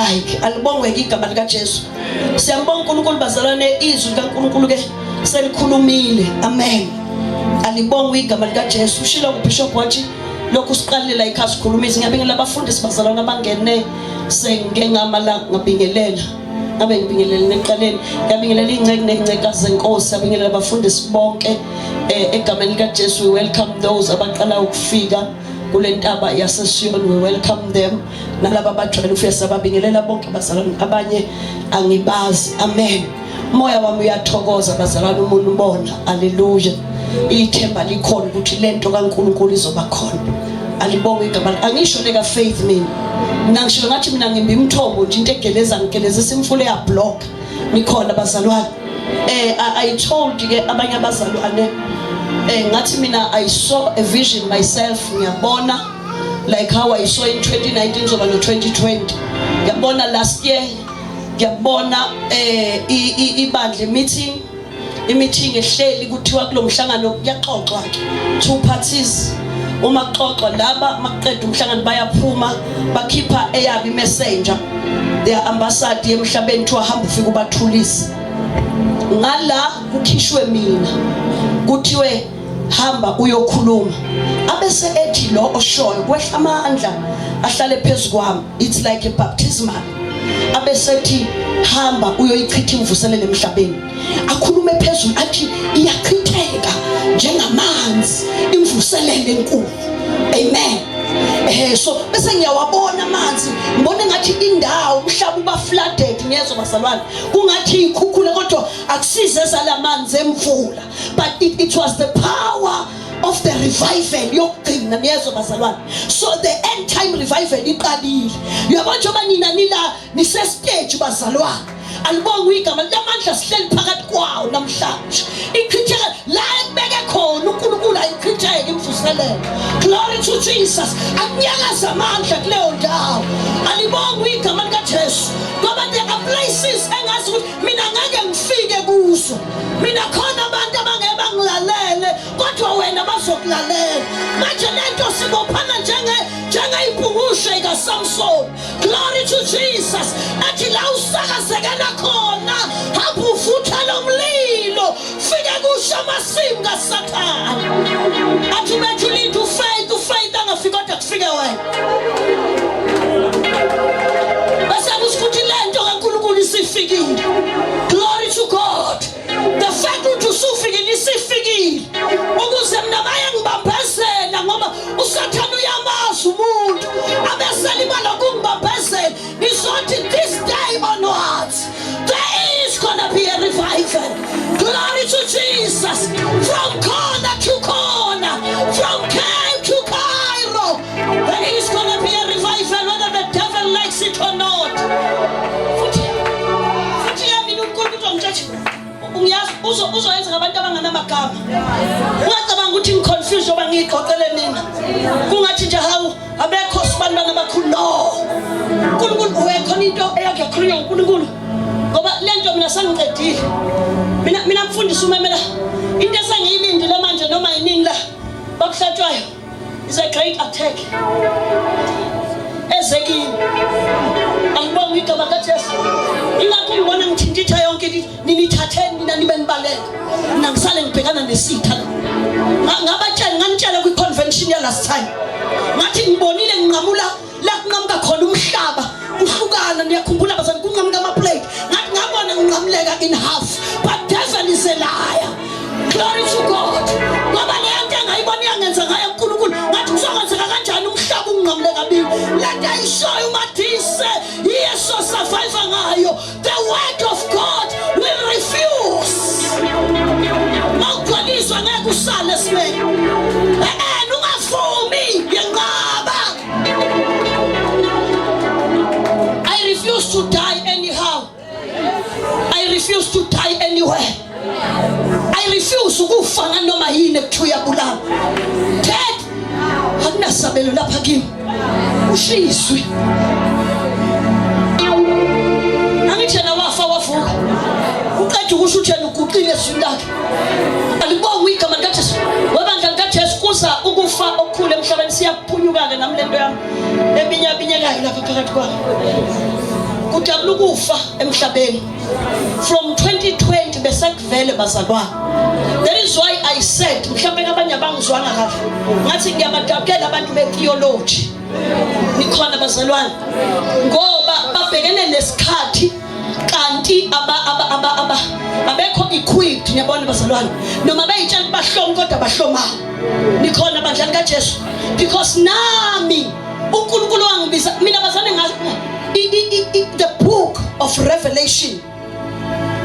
Like alibongweke igama lika Jesu. Siyambonga uNkulunkulu bazalwane, izwi likaNkulunkulu ke selikhulumile. Amen. Alibongwe igama lika Jesu. Ushilo uBishop wathi lokhu siqalile la ikhasi khulumisa. Ngiyabingelela abafundisi bazalwane abangene sengike ngama la ngabingelela. Ngabe ngibingelele neqaleni. Ngiyabingelela ingceke nengcekazi zenkosi, ngiyabingelela abafundisi bonke egameni lika Jesu. We welcome those abaqala ukufika kule ntaba yaseSiyon, we welcome them. Nalaba abajwayele ukufika sababingelela bonke bazalwane, abanye angibazi. Amen. Moya wami uyathokoza bazalwane uma unibona. Haleluya. Ithemba likhona ukuthi lento kaNkuluNkulu izoba khona. Alibonge igama. Angisho leka faith mina. Mina ngisho ngathi mina ngimba imithombo nje, into egeleza ngigelezisa imfula ya block. Nikhona bazalwane? I told ke abanye abazalwane ngathi mina I saw a vision myself, ngiyabona like how I saw in 2019 zoba no 2020. Ngiyabona last year, ngiyabona ibandla meeting, i-meeting ehleli kuthiwa kulomhlangano kuyaxoxwa ke two parties. Uma kuxoxwa laba makuqeda umhlangano bayaphuma bakhipha eyabo i-messenger, their ambassador emhlabeni, kuthiwa hamba ufike ubathulise. Ngala kukhishwe mina kuthiwe hamba uyokhuluma, abese ethi lo oshoyo kwehla amandla ahlale phezulu kwami, it's like a baptismal, abesethi hamba uyoyichitha imvuselelo emhlabeni. Akhulume phezulu athi iyachitheka njengamanzi imvuselelo enkulu. Amen. So bese ngiyawabona amanzi, ngibona ngathi indawo umhlaba uba flooded, ngiyezwa bazalwane, kungathi ikhukhule, kodwa akusize zalamanzi emvula, but it was the power of the revival yokugcina. Niyezwa bazalwane? So the end time revival iqalile. Uyabona njengoba nina nila nise stage bazalwane, alibonge igama lamandla sihleli phakathi kwawo namhlanje. Ichitheka la ekubeke khona uNkulunkulu, ayichitheke imvuselelo. Glory to Jesus. Akunyakaza amandla kuleyo ndawo. Alibonge igama likaJesu, ngoba there are places engazi ukuthi mina ngeke ngifike kuzo. Mina khona abantu abangeke bangilalele, kodwa wena bazokulalela. Manje lento sibophana njengeyibhungushe kaSamson. Glory to Jesus. Athi la usakazekela khona, hamba uvutha lo mlilo, fike kusho amasimu kaSathane. Athi bethu ulinda ufaith, ufaith angafiki kodwa kufike wena. Bese kusho ukuthi lento kaNkulunkulu isifikile. Glory to God. The fact ukuthi usufikile, isifikile, ukuze mina baye ngibambezela, ngoba uSathane uyamazi umuntu abeselibala ukungibambezela. Ngizothi this day onwards there is gonna be a revival. Glory to Jesus. From corner to corner, from Cape to Cairo, there is gonna be a revival whether the devil likes it or not. Futhi futhi yami uNkulunkulu uzongitshela, ungiyazi, uzoyenza ngabantu abanganamagama. Ungacabanga ukuthi ngiconfused ngoba ngiyixoxele nina kungathi nje hawu abekho sibantwana abakhulu. No, uNkulunkulu uyekhona into eyake yakhulunywa nguNkulunkulu, ngoba lento mina sengiqedile. Mina mfundisi umemela into esengiyilindile manje noma yinini la bakuhlatshwayo is a great attack ezekini. Angibonga igama kaJesu. Ingakho ngibona ngithintitha yonke, ninithatheni nina nibe nibaleka, mina ngisale ngibhekana nesitha. Ngabatshela, nganitshela kwi-convention ya last time, ngathi ngibonile nginqamula la kunqamuka khona umhlaba kuhlukana. Niyakhumbula bazali, kunqamuka ama-plate? Ngathi ngabona nginqamuleka in half, but devil is a liar. Glory to God. Ngoba leyo nto engayibona iyangenza ngayo uNkulunkulu, ngathi kuzokwenzeka kanjani umhlaba unginqamule kabili? Le nto ayishoyo uMadise yiye so survive ngayo. The word of God will refuse. Mawugcwaliswa ngeke usale esimeni. Ungavumi, yenqaba. I refuse to die anyhow. I refuse to die anywhere. I refuse ukufa nganoma yini ekuthiwa uyabulala. Dead akunasabelo lapha kimi. Ushiswe. Angithi yena wafa wavuka. Uqeda ukusho ukuthi yena uguqile ezwini lakhe. Alibongwe igama likaJesu. Webandla likaJesu, kuza ukufa okukhulu emhlabeni, siyaphunyuka-ke nami lento yami ebinyabinyekayo lapha phakathi kwami. Kudabula ukufa emhlabeni from 2020 besekuvele bazalwane. That is why I said mhlawumbe abanye abangizwanga kahle, ngathi ngiyabadabukela abantu betheology. Nikhona bazalwane? Ngoba babhekene nesikhathi kanti aba aba aba aba abekho equipped, niyabona bazalwane, noma beyitshela bahlomi kodwa bahlomanga. Nikhona bandla likaJesu? Because nami uNkulunkulu wangibiza mina bazane nga the book of Revelation,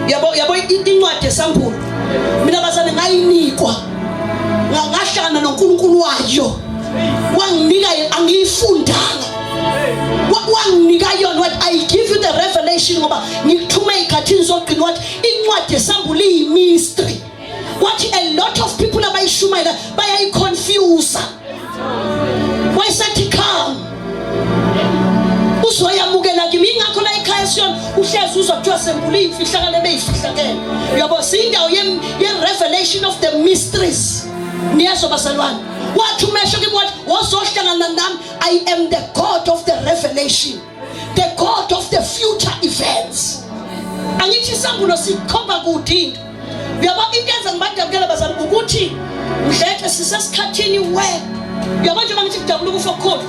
yabo yabo, incwadi yesambulo, mina bazane ngayinikwa, ngahlangana noNkulunkulu wayo, wanginika, angiyifundanga, wanginika yona. What I give you the revelation, ngoba ngikuthume ikhathini zogcina. Wathi incwadi yesambulo iyi-mystery. Wathi a lot of people abayishumayela bayayiconfuse. Wayesethi come uzoyamukela kimi. Ingakho la ekhaya esiyona uhlezi uzwa kuthiwa sembula iy'mfihlakalo ebeyifihlakele. Uyabo, siyindawo ye-revelation of the mysteries. Niyezwa bazalwane? Wathi umesho kimi, wathi wozohlangana nami, I am the God of the revelation, the God of the future events. Angithi isambulo sikhomba kude into. Uyabo, into enza ngibadabukela bazali ukuthi mdletshe sisesikhathini we, uyabo, njengoba ngithi kudabula ukufa okukhulu.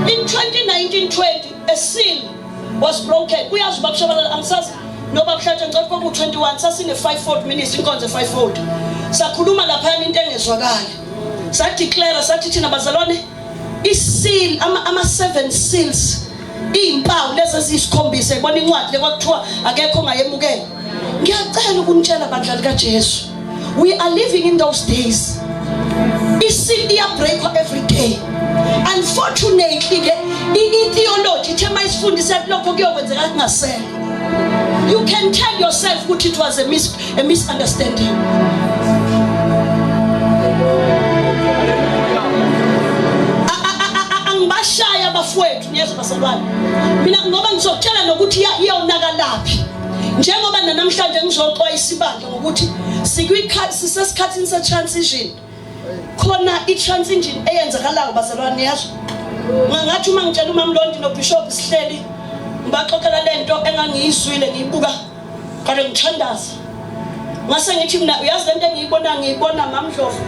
In 2019 20 a seal was broken. Uyazi ubaba Shabalala, angisazi noba mhlawumbe ngicela koku 21 sasine fivefold ministry, inkonzo fivefold. Sakhuluma lapha into engezwakali, sadeclare, sathi thina bazalwane iseal, ama seven seals, izimpawu lezi eziyisikhombisa, ibona incwadi lekwakuthiwa akekho ongayemukela. Ngiyacela ukunitshela bandla likaJesu, we are living in those days. Iseal iyabreakwa every day. Unfortunately ke i-theology ithe mayisifundisa lokho kuyokwenzeka kungasele. You can tell yourself ukuthi it was a misunderstanding. Angibashaya abafowethu, niyezwa bazalwane, mina ngoba ngizokutshela nokuthi iyonakalaphi. Njengoba namhlanje ngizoxwayisa ibandla ngokuthi sisesikhathini se-transition. Khona i-transition eyenzakalayo bazalwane, niyazwa? Ngathi uma ngitshela uMamlondi noBishop sihleli, ngibaxoxela lento engangiyizwile ngiyibuka kade ngithandaza, ngase ngithi mina, uyazi lento engiyibona, ngiyibona Mamdlovu,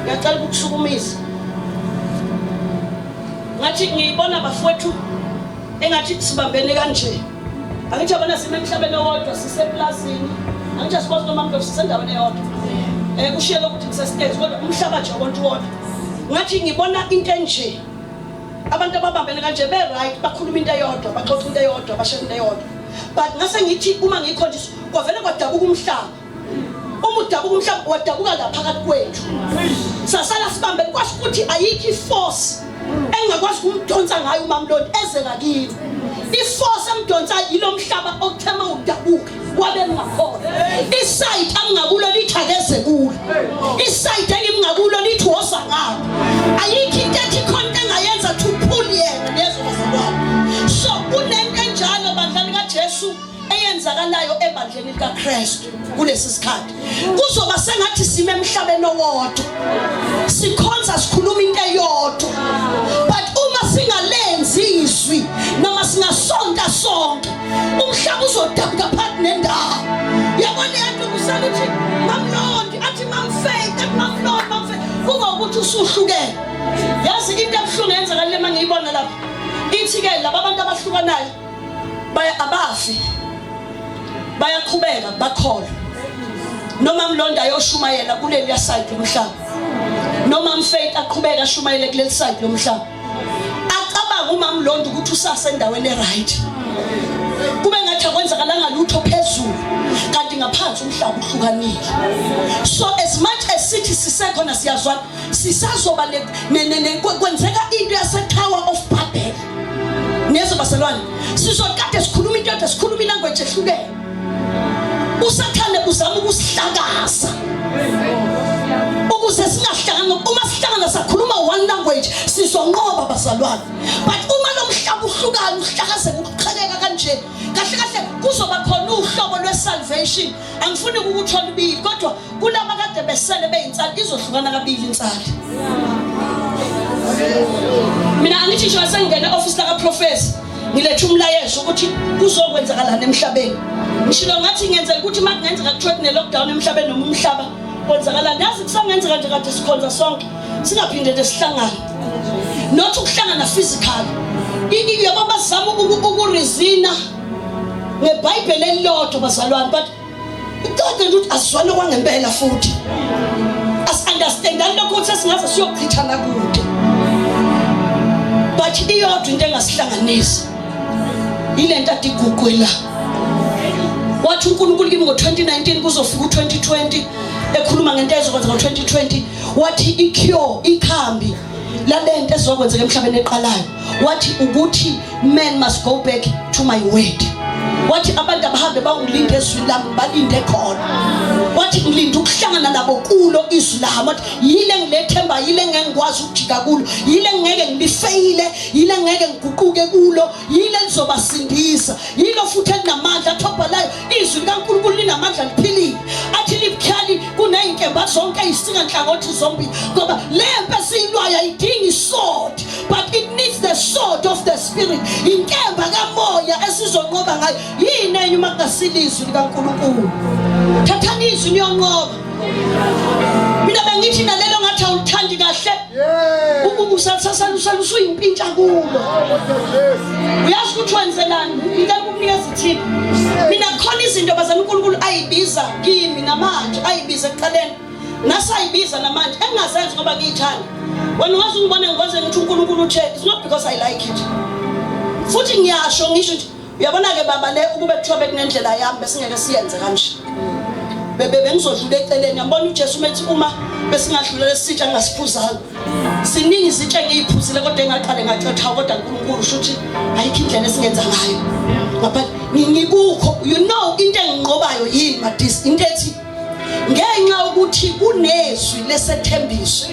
ngiyacela ukukusukumisa. Ngathi ngiyibona bafowethu engathi sibambene kanje. Angithi yabona sime emhlabeni owodwa, siseplazini. Angithi asikwazi noma mntu sisendaweni eyodwa, kushiye lokuthi ngisestage, kodwa umhlaba nje wonke wodwa. Ngathi ngibona into enje, abantu ababambene kanje be-right, bakhuluma into eyodwa, baxoxa into eyodwa, bashare into eyodwa. But ngase ngithi uma ngiyikhonjiswa, kwavele kwadabuka umhlaba. Uma udabuka umhlaba, wadabuka la phakathi kwethu, sasala sibambene. Kwasho ukuthi ayikho iforce engingakwazi ukumdonsa ngayo uMamlodi eze ngakini. Iforce emdonsa yilo mhlaba okuthema udabuka wabe ngingakhona. Iside angingakulo lithi akeze kulo, iside engimngakulo lithi woza ngapha. Ayikho into ethi khona into engayenza to pull yena. Niyezwa bazalwane? So kunento enjalo bandla likaJesu eyenzakalayo ebandleni likaKristu kulesi sikhathi. Kuzoba sengathi sime emhlabeni owodwa, sikhonza, sikhuluma into eyodwa, but uma singalenzi izwi noma singasonta sonke, umhlaba uzodabuka phakathi nendawo. Yabona yanto kusala uthi Mamlondi athi Mamfaith, athi Mamlondi, Mamfaith, kuba ukuthi usuhlukene. Yazi into ebuhlungu eyenzakala uma ngiyibona lapha, ithi-ke laba abantu abahlukanayo baya abafi, bayaqhubeka bakholwa. Noma Mlonda ayoshumayela kuleli side lomhlaba, noma Mfaith aqhubeka ashumayele kuleli side lomhlaba, acabanga uma Mlonda ukuthi usasendaweni eright, kube ngathi akwenzakalanga lutho phezulu, kanti ngaphansi umhlaba uhlukanile. So as much as sithi sisekhona, siyazwana, sisazoba kwenzeka into yase Tower of Babel. Niyezwa bazalwane? Sizokade sikhuluma into yodwa, sikhuluma ilanguage ehlukene. Usathane uzama ukusihlakaza ukuze singahlangani. Uma sihlangana sakhuluma one language, sizonqoba bazalwane. But uma lo mhlaba uhlukana, uhlakazeka, ukuqheleka kanje, kahle kahle kuzoba khona uhlobo lwe-salvation. Angifuni ukukuthola ibili, kodwa kulaba kade besele beyinsali, izohlukana kabili insali. Mina angithi nje sengingena e-office lakaprofessor. Ngiletha umlayezo ukuthi kuzokwenzakalani emhlabeni. Ngishilo ngathi ngenzela ukuthi uma kungenzeka kuthiwe kune-lockdown emhlabeni noma umhlaba kwenzakalani. Yazi kusangenzeka nje kade sikhonza sonke singaphinde nje sihlangane. Not ukuhlangana physical. Yabo bazama ukurizina ngeBhayibheli elilodwa bazalwane, but iqede nje ukuthi asizwane kwangempela futhi asi-understandani lokho ukuthi sesingaze siyochithana kude, but iyodwa into engasihlanganisa ile nto ade iguqwe la. Wathi uNkulunkulu kimi ngo-2019 kuzofika u-2020, ekhuluma ngento ezokwenzeka ngo-2020, wathi i-cure, ikhambi lalento ezokwenzeka emhlabeni eqalayo, wathi ukuthi man must go back to my word. Wathi abantu abahambe bawulinde ezwini lami, balinde khona. Wathi ngilinde ukuhlangana nabo kulo izwi lami. Wathi yile ngilethemba, yile ngeke ngikwazi ukujika kulo, yile ngeke ngilifeyile, yile ngeke ngiguquke kulo, yile lizobasindisa, yilo futhi elinamandla. Athobhalayo izwi likaNkulunkulu linamandla, liphilile, athi libukhali kunezinkemba zonke eyisika nhlangothi zombili, ngoba le mpe esiyilwayo ayidingi isword, but it needs the sword of the spirit, inkemba kamoya esizonqoba ngayo. Yini enye uma kungasilizwi likaNkulunkulu? Thathani izwi niyonqoba. Mina bengithi nalelo ngathi awulithandi kahle, usalisasala usuyimpintsha kulo, uyazi ukuthi wenzelani. Ngicela ukukunikeza ithip. Mina khona izinto bazana uNkulunkulu ayibiza kimi namanje, ayibiza ekuqaleni nasayibiza namanje, engingazenzi ngoba ngiyithanda. Wena ungaze ungibone ngikwenze ngithi uNkulunkulu uthe, it's not because I like it. Futhi ngiyasho, ngisho ukuthi uyabona-ke baba, le ukube kuthiwa bekunendlela yami besingeke siyenze kanje, bebe bengizodlula eceleni. Yambona uJesu methi uma besingadlula lesitsha ngasiphuzanga. Siningi izitsha engiyiphuzile kodwa engaqale ngacetha, kodwa uNkulunkulu usho ukuthi ayikho indlela esingenza ngayo ngapha ngikukho. You know into enginqobayo yini, Madisi? Into ethi ngenxa ukuthi kunezwi lesethembiso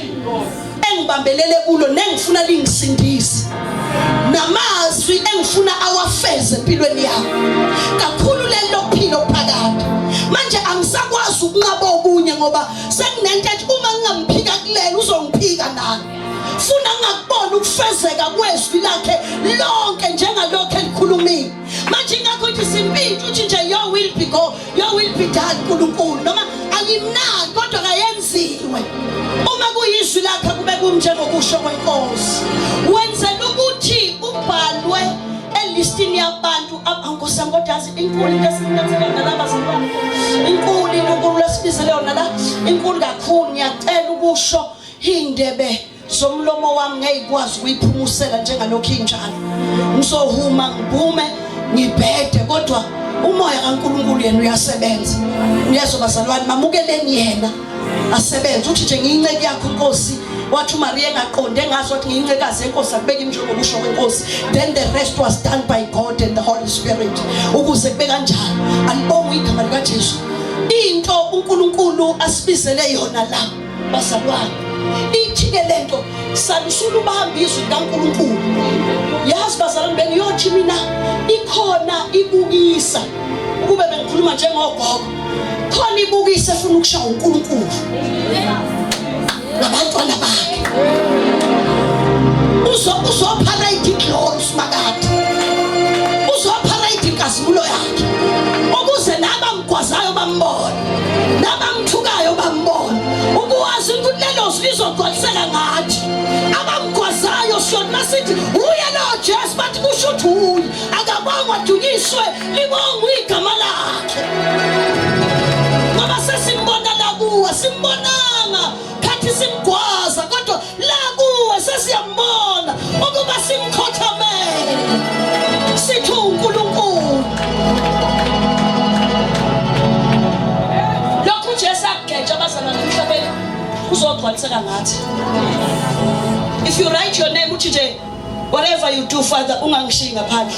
engibambelele kulo nengifuna lingisindise, namazwi engifuna awafeze empilweni yami kakhulu, leli lokuphila okuphakade. Manje angisakwazi ukunqaba okunye ngoba sekunento ethi uma ngingamphika kulelo, uzongiphika nami. Funa ngingakubona ukufezeka kwezwi lakhe lonke njengalokho elikhulumile. Manje ingakho ithi simpintsha uthi nje your will be go your will be done, Nkulunkulu. Noma ayimnandi kodwa kayenziwe. Uma kuyizwi lakhe kube kunjengokusho kwenkosi, wenzela ukuthi ubhalwe elistini yabantu. Nkosi yami, kodwa yazi inkulu into esilethele yona la bazalwane, inkulu into uNkulunkulu esibizele yona la, inkulu kakhulu. Ngiyacela ukusho, indebe zomlomo wami ngeyikwazi ukuyiphumusela njengalokhu injalo. Ngizohuma ngibhume ngibhede, kodwa umoya kaNkulunkulu yena uyasebenza. Uyezwa bazalwane, mamukeleni yena asebenze. Uthi nje ngiyinceke yakho Nkosi. Wathi uMaria engaqonde ngazo, wathi ngiyincekazi yenkosi, akubeki njengokusho kwenkosi. Then the rest was done by God and the Holy Spirit. Ukuze kube kanjalo, alibongwe igama likaJesu. Into uNkulunkulu asibizele yona la bazalwane, ithi-ke lento salusula ubamba izwi likaNkulunkulu. Yazi bazalwane, bengiyothi mina ikhona ibukisa, ukube bengikhuluma njengogogo, khona ibukisa efuna ukushaya uNkulunkulu nabantwana bakhe. Uzoparade iglory uSimakade, uzoparade inkazimulo yakhe, ukuze nabamgwazayo bambone, nabamthukayo bambone, ukuwazi ukuthi lelo zwi lizogcwaliseka ngathi. Abamgwazayo siyothi masithi uye lo Jesu, bathi kusho ukuthi uye. Akabongwa, dunyiswe, libongwe igama lakhe, ngoba sesimbona la kuwe. Simbonanga khathi simgwaza, kodwa la kuwe sesiyambona ukuba simkhothamele sithi uNkulunkulu. Lokhu uJesu akugeja abazalwane emhlabeni kuzogcwaliseka ngathi. If you write your name, uthi nje whatever you do, Father, ungangishiyi ngaphandle.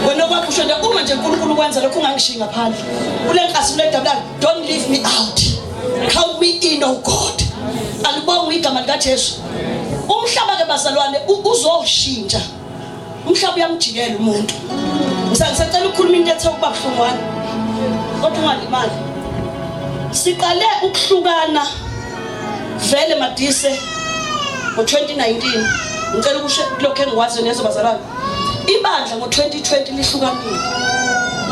Wena okwakho usho nje uma nje uNkulunkulu kwenza lokhu, ungangishiyi ngaphandle kule nkazi, kule dabulana. Don't leave me out, count me in, oh God. Alibongwe igama likaJesu. Umhlaba ke bazalwane uzoshintsha. Umhlaba uyamjikela umuntu. Ngisacela ukukhuluma into ethe ukuba buhlungwana, kodwa ungalimali. Siqale ukuhlukana vele Madise ngo-2019. Ngicela ukusho kulokhu engikwaziyo nezo bazalwane. Ibandla ngo-2020 lihlukanile,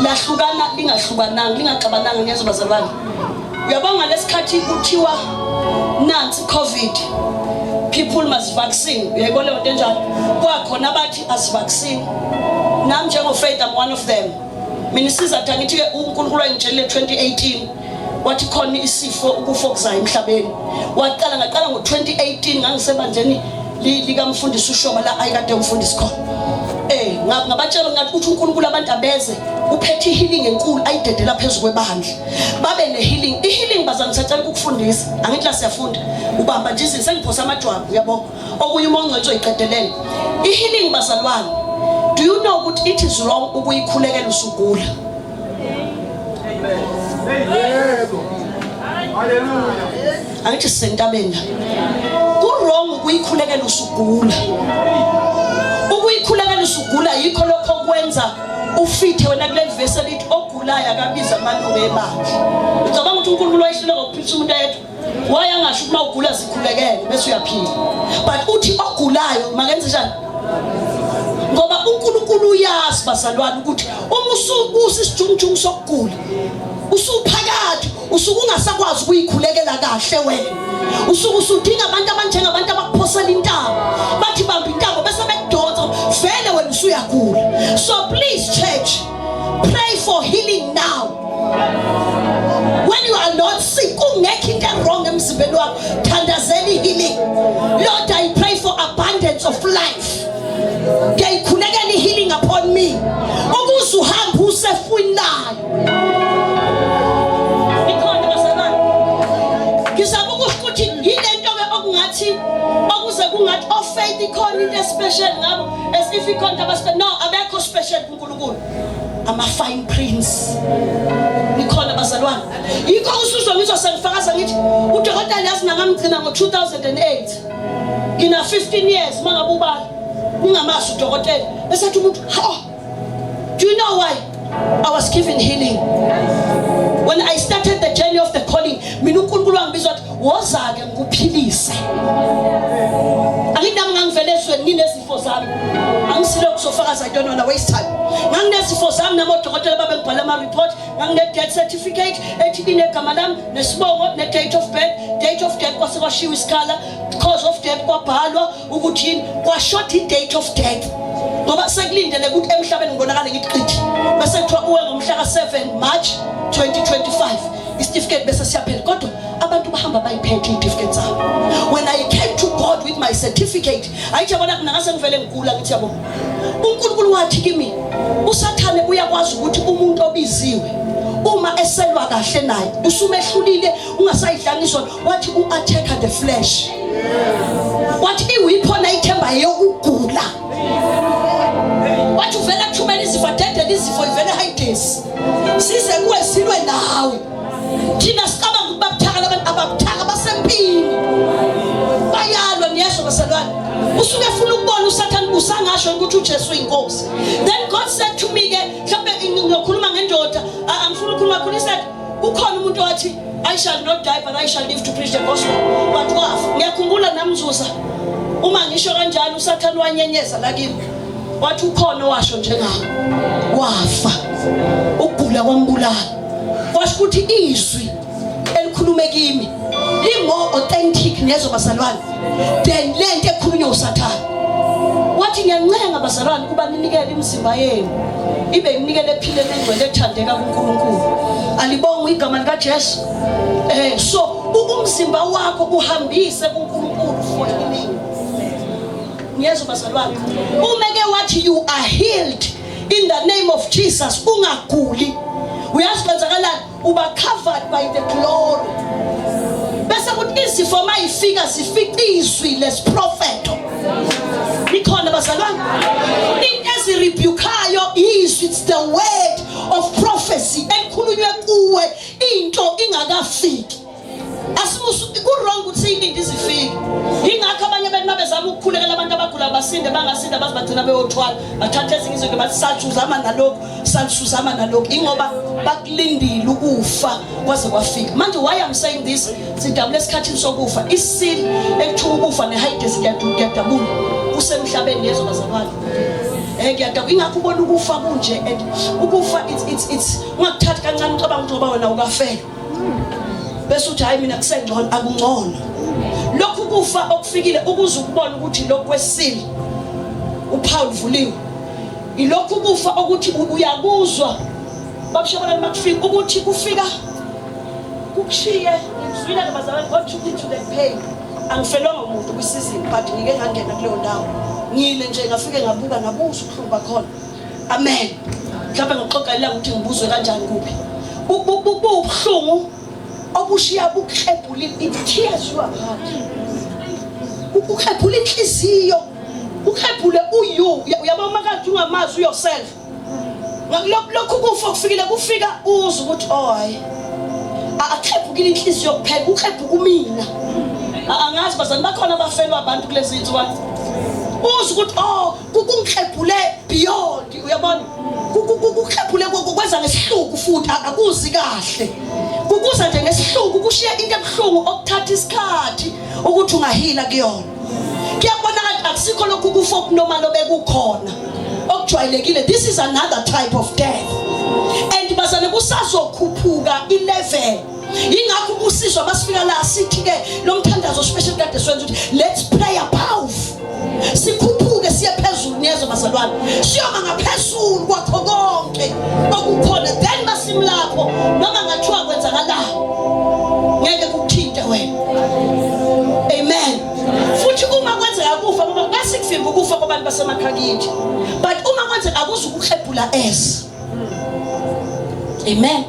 lahlukana lingahlukananga, lingaxabananga. Ngiyezwa bazalwane. Uyabona lesikhathi kuthiwa nansi COVID, people must vaccine, uyayibona leyo nto enjalo. Kwakhona abathi asivaccine, nami njengo-Faith, I'm one of them. Mina isizathu angithi-ke uNkulunkulu wayengitshelile 2018, wathi khona isifo ukufa okuzayo emhlabeni. Waqala ngaqala ngo-2018, ngangisebandleni likamfundisi uShoba la ayikade umfundisi khona. Ngabatshela ngathi uthi uNkulunkulu abantu abeze, uphethe i-healing enkulu ayidedela phezu kwebandla, babe ne-healing. I-healing bazange ngisacela ukukufundisa, angithi la siyafunda, ubamba nje izinto sengiphosa amajwabu, uyabo, okunye uma ungcwele uzoyiqedelela i-healing. Bazalwane, do you know ukuthi it is wrong ukuyikhulekela usugula? Yebo. Hallelujah. Angithi sisentabeni la. Ku-wrong ukuyikhulekela usugula. Ukuyikhulekela usugula yikho lokho okwenza ufithe wena kuleli vesi elithi ogulayo akabiza amalungu ebandla. Ucabanga ukuthi uNkulunkulu wayehluleka ukuphilisa umuntu eyedwa? Wayangasho ukuthi uma ugula zikhulekele bese uyaphila, but uthi ogulayo makenze njani? Ngoba uNkulunkulu uyazi bazalwane ukuthi uma usubusa isijungujungu sokugula, usuphakathi, usuke ungasakwazi ukuyikhulekela kahle wena, usuke usudinga abantu abanjengabantu abakuphosela intamo, bathi bamba intamo bese bekudonsa, vele wena usuyagula. So please church, pray for healing now when you are not sick, kungekho into wrong emzimbeni wakho. Thandazela i-healing. Lord, I pray for abundance of life, ngiyayikhulekela i-healing upon me, ukuze uhambe usefwini layo. Ikhona bazalwane? Ngizama ukusho ukuthi yile nto-ke okungathi okuze kungathi oFaith ikhona into especial ngabo, as if ikhona into abaspe. No, abekho special kuNkulunkulu, ama-fine prints. Nikhona bazalwane? Yikho usuzwa ngizwa sengifakaza ngithi udokotela yazi nangamgcina ngo-2008, ngina 15 years. Uma ngabe ubala ningamazi udokotela, bese athi umuntu, oh, do you know why I was given healing when I started the journey of the calling? Mina uNkulunkulu wangibiza wathi woza-ke ngikuphilise. Angithi nami ngangivele ezweni nginezifo zami, angisilo kuzofakaza, I don't wanna waste time. Nganginezifo zami nami, odokotela babengibhala ama-report, ngangine-death certificate ethi inegama lami nesibongo ne-date of birth, date of death, kwase kwashiwa isikhala, cause of death kwabhalwa ukuthi yini, kwashoda i-date of death ngoba sekulindele ukuthi emhlabeni ngibonakale ngithi qithi, bese kuthiwa uwe ngomhla ka-7 March 2025, isitifiketi bese siyaphela. Kodwa abantu bahamba bayiphethe iy'tifiketi zabo. When I came to God with my certificate, ayithi yabona mina ngase ngivele ngigula, ngithi yabo uNkulunkulu wathi kimi uSathane uyakwazi ukuthi umuntu obiziwe uma eselwa kahle naye usumehlulile, ungasayidlanga izona, wathi u-attack the flesh, wathi i-weapon ayithemba yokugula, wathi uvela kuthumela izifo, adedele izifo ivele hidesi size kuwe silwe nawe. Thina sicabanga ukuthi babuthaka labantu, ababuthaka, basempini, bayalwa. Niyezwa bazalwane? Usuke efuna ukubona uSathane usangasho ukuthi uJesu uyinkosi. Then God said to me ke, mhlawumbe ngiyokhuluma ngendoda, angifuni ukukhuluma kakhulu, he said kukhona umuntu owathi, "I shall not die but I shall live to preach the gospel," but wafa. Ngiyakhumbula namzuza uma ngisho kanjalo, uSathane wanyenyeza la kimi, wathi ukhona owasho njengawo, wafa, ukugula kwambulala. Kwasho ukuthi izwi elikhulume kimi li-more authentic, niyezwa bazalwane, than lento ekhulunywa uSathane. Wathi ngiyancenga bazalwane ukuba ninikele imizimba yenu ibe iminikelo ephile nengcwele ethandeka kuNkulunkulu. Alibongwe igama likaJesu. So umzimba wakho uhambise kuNkulunkulu for healing. Ngiyezwa bazalwane? Uma ke wathi you are healed in the name of Jesus, ungaguli, uyazi kwenzakalani? Uba covered by the glory, bese kuthi izifo mayifika zifica izwi lesiprofeto. Nikhona bazalwane? Into ezirebukayo izwi, it's the word of prophecy ekhulunywe kuwe into ingakafiki. Asimusu ku-wrong ukuthi siyilinde izifike. Yingakho abanye bethu babezama ukukhulekela abantu abagula basinde, bangasinda, baze bagcina beyothwala, bathatha ezinye izinto, bathi sathuzama nalokhu, sathuzama nalokhu, ingoba bakulindile ukufa kwaze kwafika. Manje why I'm saying this, sidabula esikhathini sokufa, isili ekuthiwa ukufa nehayidesi kuyadabula, kusemhlabeni. Yezwa bazalwane? Ngiyadaba ingakho ubona ukufa kunje and ukufa it's ungakuthathi kancane ucabanga ukuthi ngoba wena ukafela. Bese uthi hayi mina kusengcono, akungcono. Lokhu kufa okufikile ukuze ukubone ukuthi lokhu kwesile uphawu luvuliwe. Ilokhu kufa okuthi uyakuzwa babushabalala makufika ukuthi kufika kukushiye. Ngizwile ke bazalwane, God took me to the pain. Angifelwanga umuntu kwisizini, but ngike ngangena kuleyo ndawo, ngile nje ngafike ngabuka ngabuzwa ubuhlungu bakhona. Amen. Mhlawumbe ngixoxa ilanga ukuthi ngibuzwe kanjani kuphi. Bubuhlungu obushiya bukuhlephula, it tears you apart, ukuhlephula inhliziyo, ukuhlephule uyu uyabo uma kade ungamazi yourself. Lokhu kufa kufikile, kufika uzwe ukuthi oh hayi, akuhlephukile inhliziyo kuphela, kuhlephuka umina. Angazi bazani bakhona abafelwa abantu kulezi zinsuku, uzwe ukuthi oh kungihlephule beyond, uyabona, kukuhlephule kwenza ngesihluku futhi akuzi kahle, kukuza nje ngesihluku, kushiya into ebuhlungu okuthatha isikhathi ukuthi ungahila kuyona. Kuyabonakala akusikho lokhu kufa okunormal obekukhona okujwayelekile. This is another type of death and bazane kusazokhuphuka i-level. Yingakho ubusiswa masifika la sithi ke lo mthandazo special kade siwenza ukuthi let's pray above, sikhuphuke siye phezulu. Niyezwa bazalwane, siyoma ngaphezulu kwakho konke okukhona, then masimlapho noma ngathiwa kwenzakalani ngeke kukuthinte wena. Amen. Futhi uma kwenzeka kufa, ngoba asikuvimba ukufa kwabantu basemakhaya but uma kwenzeka akuzukuhlephula as amen,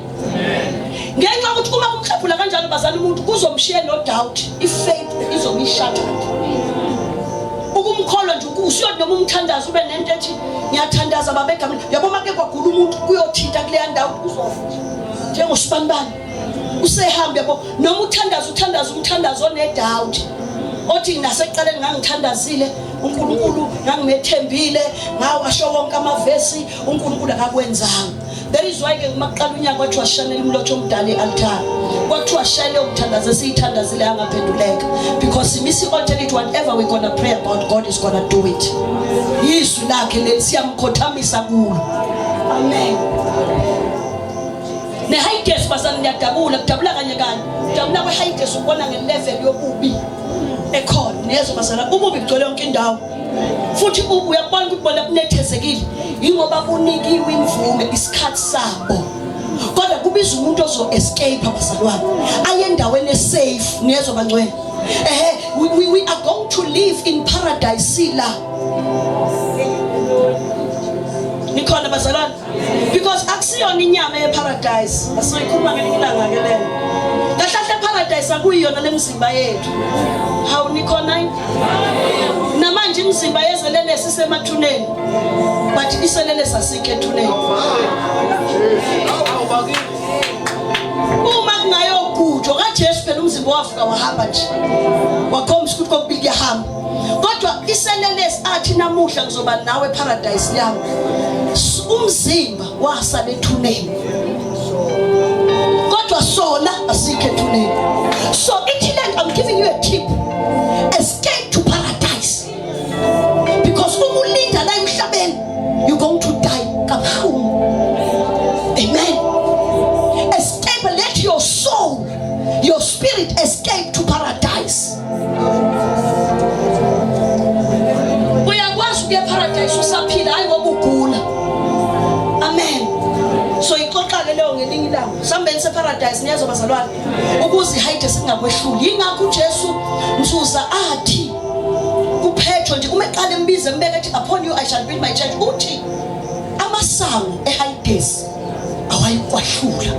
ngenxa yokuthi uma umhlephula kanjalo bazali umuntu kuzomshiya no doubt, ifaith izobe ishattered. Ukumkholwa nje usuyothi noma umthandazo ube nento ethi ngiyathandaza baba egameni, yabo, uma ke kwagula umuntu kuyothinta kuleya ndawo, uzofa njengosibanibani usehamba, yabo. Noma uthandaza, uthandaza umthandazo one-doubt othi nasekuqaleni ngangithandazile uNkulunkulu, ngangimethembile, ngawasho wonke amavesi, uNkulunkulu akakwenzanga. That is why ke uma kuqala unyaka kwathiwa shanela umlotha omdala e-altar, kwathiwa shayele ukuthandaza esiyithandazile angaphenduleka, because simisa i-alternate, whatever we're gonna pray about, God is gonna do it. Yizwi lakhe leli, siyamkhothamisa kulo. Amen. Ne-Hades bazani niyadabula, kudabula kanye kanye, kudabula kwe-Hades ukubona nge-level yobubi ekhona. Niyezwa bazalwane, ububi bugcwele yonke indawo futhi uyakubona ukuthi bona kunethezekile yingoba bunikiwe imvume isikhathi sabo, kodwa kubiza umuntu ozo-escape abazalwane aye endaweni esafe. Niyezwa bangcwele? Ehe, we are going to live in paradise la. Nikhona bazalwane? Because akusiyona inyama yeparadise, asoyikhuluma ngelinye ilanga ke leyo. Kahle kahle paradise akuyiyona lemizimba yethu. Hawu, nikhona yini? Namanje imizimba yezelelesi isemathuneni, but iselelesi asikho ethuneni. Uma kungayogujwa kaJesu phela umzimba wavuka wahamba nje, wakhombisa ukuthi kokubili kuyahamba, kodwa iselelesi athi namuhla ngizoba nawe eparadise yami, umzimba wasala ethuneni kodwa sona asikho ethuneni. So ithi lento, I'm giving you a tip: escape to paradise, because uma ulinda la emhlabeni you're going to die kabuhlungu. Amen. Escape, let your soul, your spirit escape to paradise. Uyakwazi ukuya eparadise usaphila, hayi ngoba ugula. Amen. So ixoxa-ke leyo ngelinye ilanga, sambeni separadise. Niyezwa bazalwane, ukuze ihayide singakwehluli. Yingakho uJesu Msusa athi kuPetro nje uma eqala embiza embeka ethi, "Upon you I shall build my church," uthi amasango eHades awayikwahlula.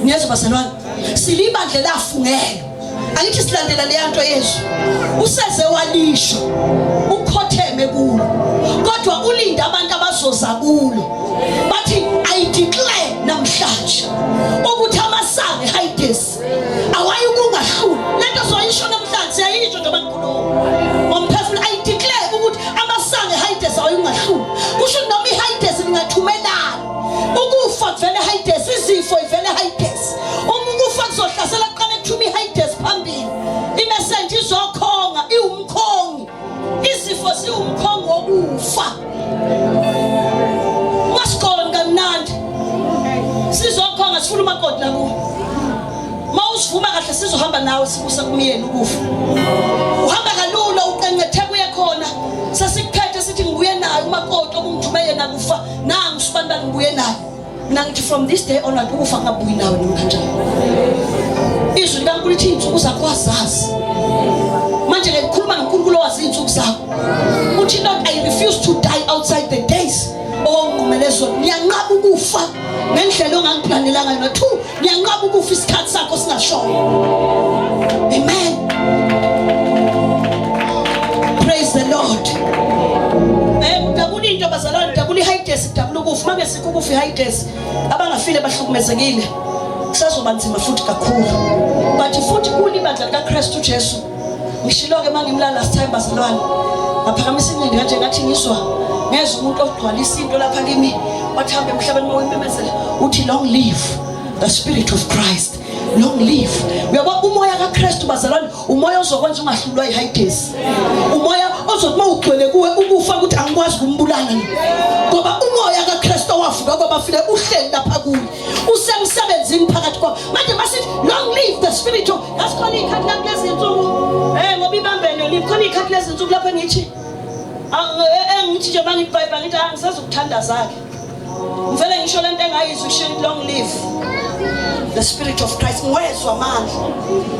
Niyezwa bazalwane, silibandle lafungelwa, angithi silandela leya nto Yesu useze walisho, ukhotheme kulo kodwa ulinde abantu abazoza kulo bathi, "I declare namhlanje ukuthi amasango eHades awayikungahluli." Lento soyisho namhlanje, siyayisho njengoba ngikhuluma ngomphefumulo. I declare ukuthi amasango eHades awayikungahluli. Kusho noma iHades lingathumelana ukufa kuvele eHades, izifo ivele eHades, uma ukufa kuzohlasela kuqale kuthuma iHades phambili, imessenger izokhonga, iwumkhongi, izifo siwumkhongi wokufa. Sizokhonga sifuna umakoti la kuwe. Mawusivuma kahle sizohamba nawe sikusa kumyeni ukufa. Uhamba kalula uqenqethe kuye khona. Sesikuphethe sithi ngibuye naye umakoti obungithume yena kufa. Nangu sibanibani ngibuye naye. Mina ngithi from this day onward ukufa kungabuyi nawe noma kanjani. Izwi likaNkulunkulu lithi iy'nsuku zakho wazazi. Manje ke ngikhuluma noNkulunkulu owazi iy'nsuku zakho. Uthi Lord I refuse to die outside the days owawunqumele zona. Ngiyanqaba ukufa ngendlela ongangiplanelanga yona. Two, ngiyanqaba ukufa isikhathi sakho singashoyo. Amen. Praise the Lord. Kudabula into bazalwane, kudabula ihayidesi, kudabula ukufa. Uma ngesikho ukufa ihayidesi, abangafile bahlukumezekile. Kusazoba nzima futhi kakhulu. But futhi kulibandla likaKristu Jesu. Ngishilo-ke uma ngimlala last time bazalwane. Ngaphakamisa inqindi kanje ngathi ngizwa ngezwa umuntu ogcwalisa into lapha kimi wathi hambe emhlabeni uma uyimemezela uthi long live the spirit of Christ long live. Uyabo umoya kaKristu bazalwane umoya ozokwenza ungahlulwa yihayidesi. Umoya ozothi uma ugcwele kuwe ukufa ukuthi angikwazi ukumbulala ngoba umoya kaKristu owavuka kwabafile uhleli lapha kuwe usemsebenzini phakathi kwabo. Manje masithi long live the spirit of yazi khona iy'khathi lapho kulezi nsuku ngoba ibambene live khona iy'khathi lezi nsuku lapho engithi engithi nje uma ngibhayibha ngithi angisazukuthandaza-ke ngivele ngisho lento engayizwa isho long live the spirit of Christ. Ngiwezwa amandla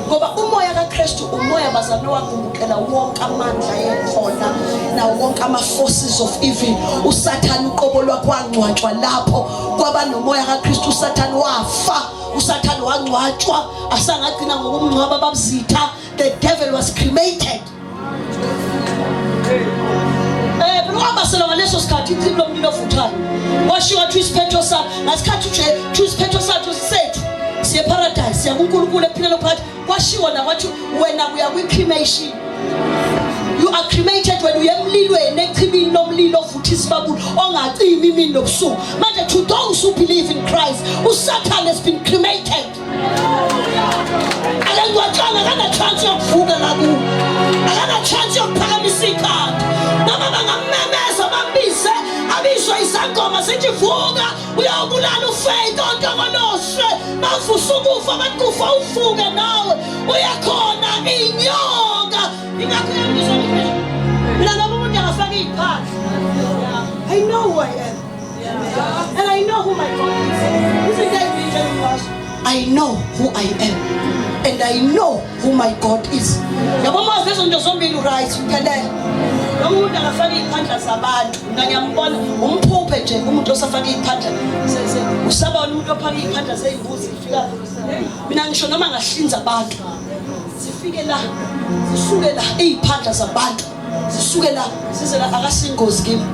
ngoba umoya kaKristu umoya bazalwane wagubukela wonke amandla ekhona nawo wonke ama forces of evil. uSathane uqobo lwakhe wangcwatshwa lapho kwaba nomoya kaKristu. uSathane wafa, uSathane wangcwatshwa, asangagcina ngokumngcwaba babuzitha. The devil was cremated. Wabasela ngaleso sikhathi ichibi lomlilo ovuthayo. Washiwa wathi isiphetho sakhe ngasikhathi nje thi isiphetho sakhe sethu siye paradise siya kuNkulunkulu ekuphileni phakathi. Kwashiwo na kwathi wena uya kwi-cremation. You are cremated when uye emlilweni echibini lomlilo ovutha isibabuli ongacimi imini nobusuku. Manje to those who believe in Christ, uSatan has been cremated. Akangcwatshwanga, akana chance yokuvuka la kuwo, akana chance yokuphakamisa ikhanda. Noma bangammemeza bambize abizwe izangoma zithi vuka uyobulala uFaith ontokoloswe, bavusa ukufa bathi kufa uvuke nawe uyakhona inyoka. Ingakho uyangizwa mina noma umuntu angafaka iy'phandla. I know who I am and I know who my God is. Izinto ey'mbili engikwazi. I know who I am and I know who my God is. Yabo mazi lezo nto zombili right uphelele. Noma umuntu angafaka iy'phandla zabantu, mina ngiyambona umphuphe nje umuntu osafaka iy'phandla usabona umuntu ophaka iy'phandla zey'mbuzi zifika. Mina ngisho noma ngahlinza abantu zifike la zisuke la iy'phandla zabantu zisuke la zize la akasingozi kimi.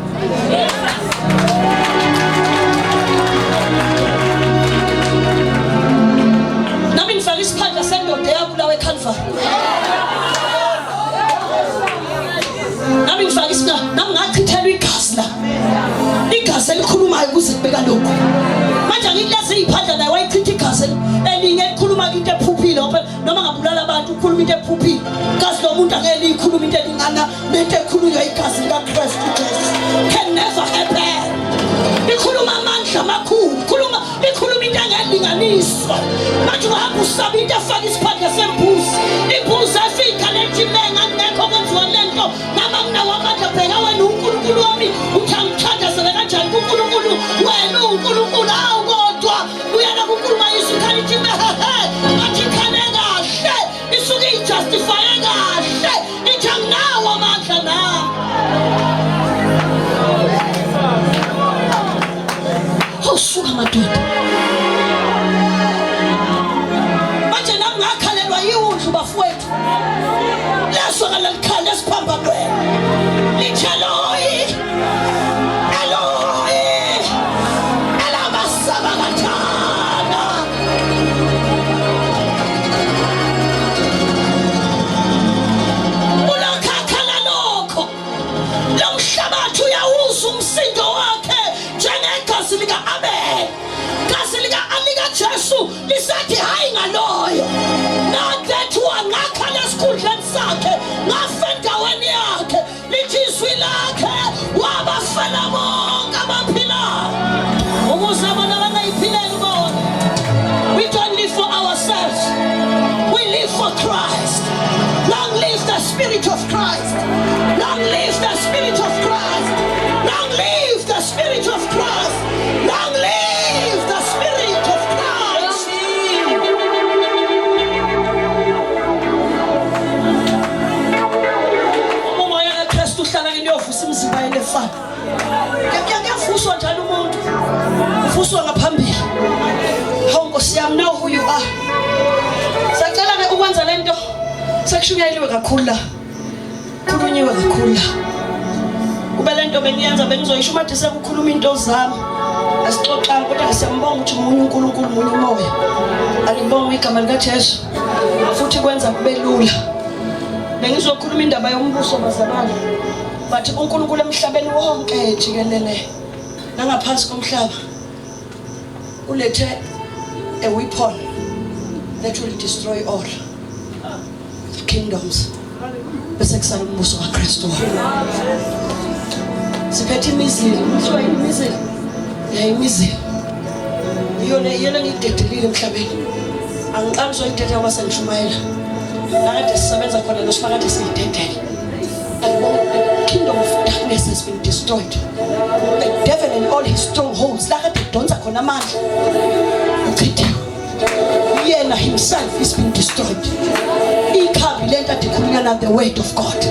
Nami ngifaka isiphandla sendoda eyabulawa eCalvary. Nami ngifaka isina nami ngachithelwa igazi la. Igazi elikhulumayo kuze kubeka lokho. Manje angithi iy'phandla naye wayichitha igazi elinye elikhuluma into ephuphile ngoba noma ngabulala abantu ukhuluma into ephuphile. Igazi lomuntu angeke liyikhuluma into elingana nento ekhulunywa igazi likaKristu Jesu. Can never happen. Likhuluma amandla amakhulu, khuluma likhuluma into engelinganiswa. Manje uhamba usaba into efaka isiphandla sembuzi. Imbuzi efika lethi menga ngekho kwenziwa lento nami anginawo amandla. Bheka wena uNkulunkulu wami uthi angithandazele kanjani kuNkulunkulu wena uNkulunkulu awu kodwa uyena kuNkulunkulu mayisa ukhala ithi mehehe bathi ikhale kahle isuke ijustifye kahle ithi anginawo amandla nami. Awusuka madoda. Manje nami ngakhalelwa yiwundlu bafowethu. Lezwakala likhala esiphambanweni. Lithi Eloyi, Eloyi, elabasabakathana. Ulokhu akhala lokho. Lo mhlabathi uyawuzwa umsindo wakhe njengegazi lika-Abel. Gazi lika Jesu lisathi hayi ngaloyo. Not that one ngakhala esikhundleni sakhe ngafa endaweni yakhe. Lithi izwi lakhe wabafela bonke abaphilayo ukuze bona bangayiphileli bona. Nkosi yami, know who you are. Sacela ke ukwenza lento, sekushunyayeliwe kakhulu la, khulunyiwe kakhulu la. Kube lento bengiyenza bengizoyisho uma sekukhuluma into zami, asixoxanga, kodwa siyambonga ukuthi munye uNkulunkulu, munye umoya. Alibonga igama likaJesu, futhi kwenza kube lula. Bengizokhuluma indaba yombuso bazalwane, but uNkulunkulu emhlabeni wonke jikelele nangaphansi komhlaba ulethe a weapon that will destroy all kingdoms, bese kusala umbuso kaKristu. Siphethe imizila, kuthiwa imizila ya imizila, iyona iyona ngiyidedelile emhlabeni. Angiqali uzoyidedela ngoba sengishumayela, nakade sisebenza khona nosifakade siyidedele. The kingdom of darkness has been destroyed, the devil and all his strongholds, la kade kudonsa khona amandla uchithiwe. Yena himself is been destroyed. Ikhambi lento ade khulunywa na, the word of God,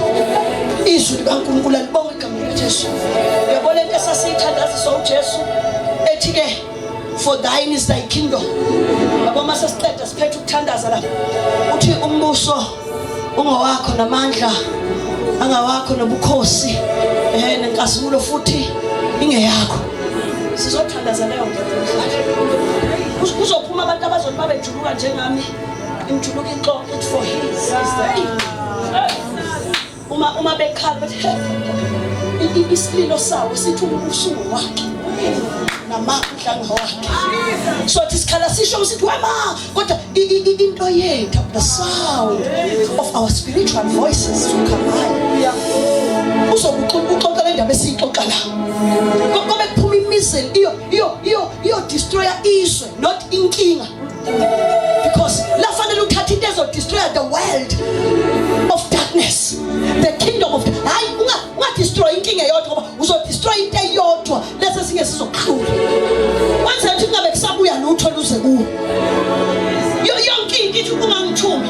izwi likaNkulunkulu. Alibonga igama likaJesu. Uyabona lento esasiyithandaziswa uJesu ethi ke, "For thine is thy kingdom." Yabo, mase siqeda siphethe ukuthandaza lapha, uthi umbuso ungowakho, namandla angawakho, nobukhosi nenkazimulo futhi ingeyakho. Sizothandaza leyo nto namhlanje. Kuzophuma abantu abazothi babejuluka njengami, imjuluka ixoxe ithi, "For his is the kingdom." Uma bekhala bathi, "He," isililo sawo sithi umbuso wakhe namandla ngawakhe. So thi sikhala sisho sithi wema, kodwa into yethu, the sound of our spiritual voices will come high. Uzobuxoxa le ndaba esiyixoxa la, kobe kuphuma imissile iyo destroyer izwe, not inkinga, because lafanele uthathe into ezo destroy the world of darkness, the kingdom of, hayi, unga destroy inkinga eyodwa, ngoba uzo destroy into eyodwa lese singe sizokuhlula, wenze ukuthi kungabe kusabuya lutho luze kuwe. Yonke into ithi ungangithumi,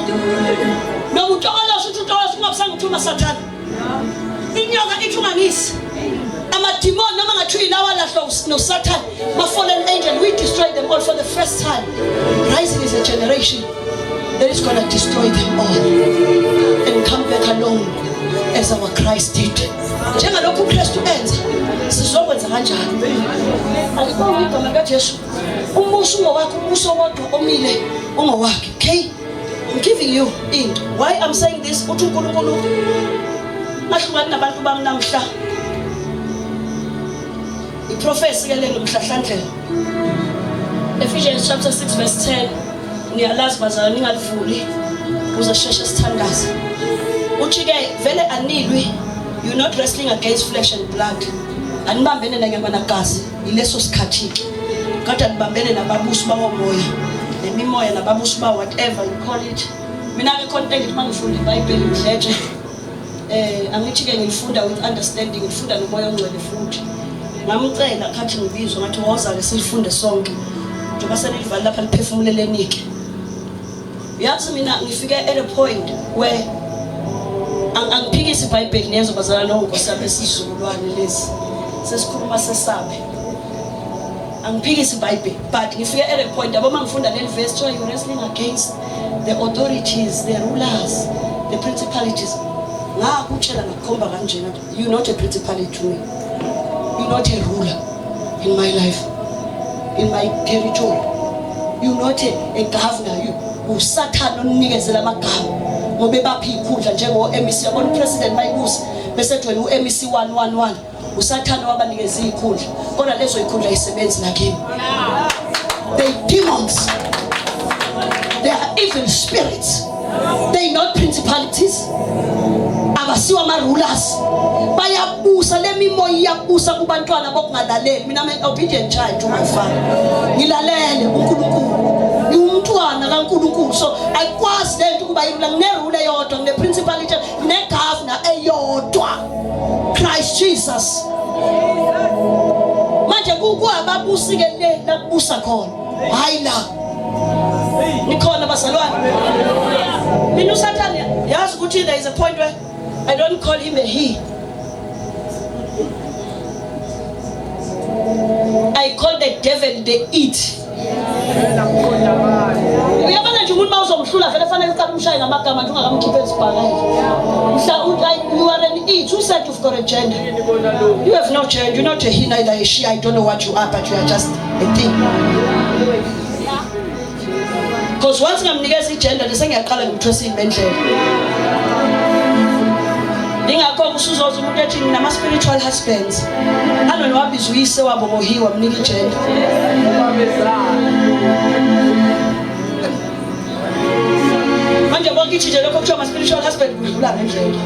noma utokolosa uthi utokolosa, ungabe sangithuma sathana. Inyoka ithi ungangisi. Amadimoni noma ngathiwa yilawa lahlwa nosathane, ma-fallen angel, we destroy them all for the first time. Rising is a generation that is going to destroy them all and come back alone as our Christ did. Njengalokhu uKristu enza, sizokwenza kanjalo. Alibonge igama likaJesu. Umbuso ungowakhe, umbuso wodwa omile ungowakhe. Okay, I'm giving you into why I'm saying this. Uthi uNkulunkulu ngahlukani nabantu bami namhla. Iprophecy ke le nomhlahlandlela. Ephesians chapter 6 verse 10, niyalazi bazalwane, ningalivuli ukuze sisheshe sithandaze. Uthi ke vele anilwi, you're not wrestling against flesh and blood, anibambene nanyama nagazi ileso sikhathi ke, kodwa nibambene nababusi bawomoya nemimoya, nababusi ba whatever you call it. Mina ke khona into engithi mangifunda iBhayibheli ngidletshe, angithi ke ngilifunda with understanding, ngifunda nomoya ongcwele, futhi ngamcela khathi ngibizwa, ngathi woza ke silifunde sonke njengoba senilivala lapha, liphefumuleleni-ke. Yazi mina ngifike at a point where angiphikisi iBhayibheli nezo bazalwane, nonkosi yami, esizukulwane lesi sesikhuluma sesabe. Angiphikisi iBhayibheli, but ngifike at a point, yabo, uma ngifunda leli verse, kuthiwa you're wrestling against the authorities, the rulers, the principalities. Ngakutshela, ngakukhomba kanjena, you're not a principality to me, you're not a ruler in my life, in my territory. You're not a governor. You usathane oninikezela amagama ngoba ebapha iy'khundla njengo-MEC. Yabona upresident mayibusa bese ethi wena u-MEC 111, usathane wabanikeza iy'khundla, kodwa lezo y'khundla ayisebenzi nakimi. They demons, they are evil spirits, they not principalities, abasiwa ama-rulers. Bayabusa, le mimoya iyabusa kubantwana bokungalaleli. Mina I'm an obedient child to my father, ngilalele uNkulunkulu, ngiwumntwana kaNkulunkulu, so ayikwazi lento ukuba iruler. Ngine-ruler eyodwa, ngine-principality, ngine-governor eyodwa, Christ Jesus. Manje kuwababusi-ke le lakubusa khona, hhayi la nikhona bazalwane. Mina usathane, yazi ukuthi there is a point where I don't call him a he, I call the devil the it. ezokuhlula vele fanele uqale umshaye ngamagama nje ungakamkhiphe esibhakela. Mhla you are an it who said you've got a gender. You have no gender, you're not a he neither a she. I don't know what you are but you are just a thing. Because once ngamnikeza igender nje sengiyaqala ngimthwesa imendlela. Ingakho usuzoza umuntu ethi nginama spiritual husbands. Alona wabiza uyise wabo ngohi wamnika igender. Manje bonke ithi nje lokho kuthiwa ama spiritual husband kudlula ngendlela.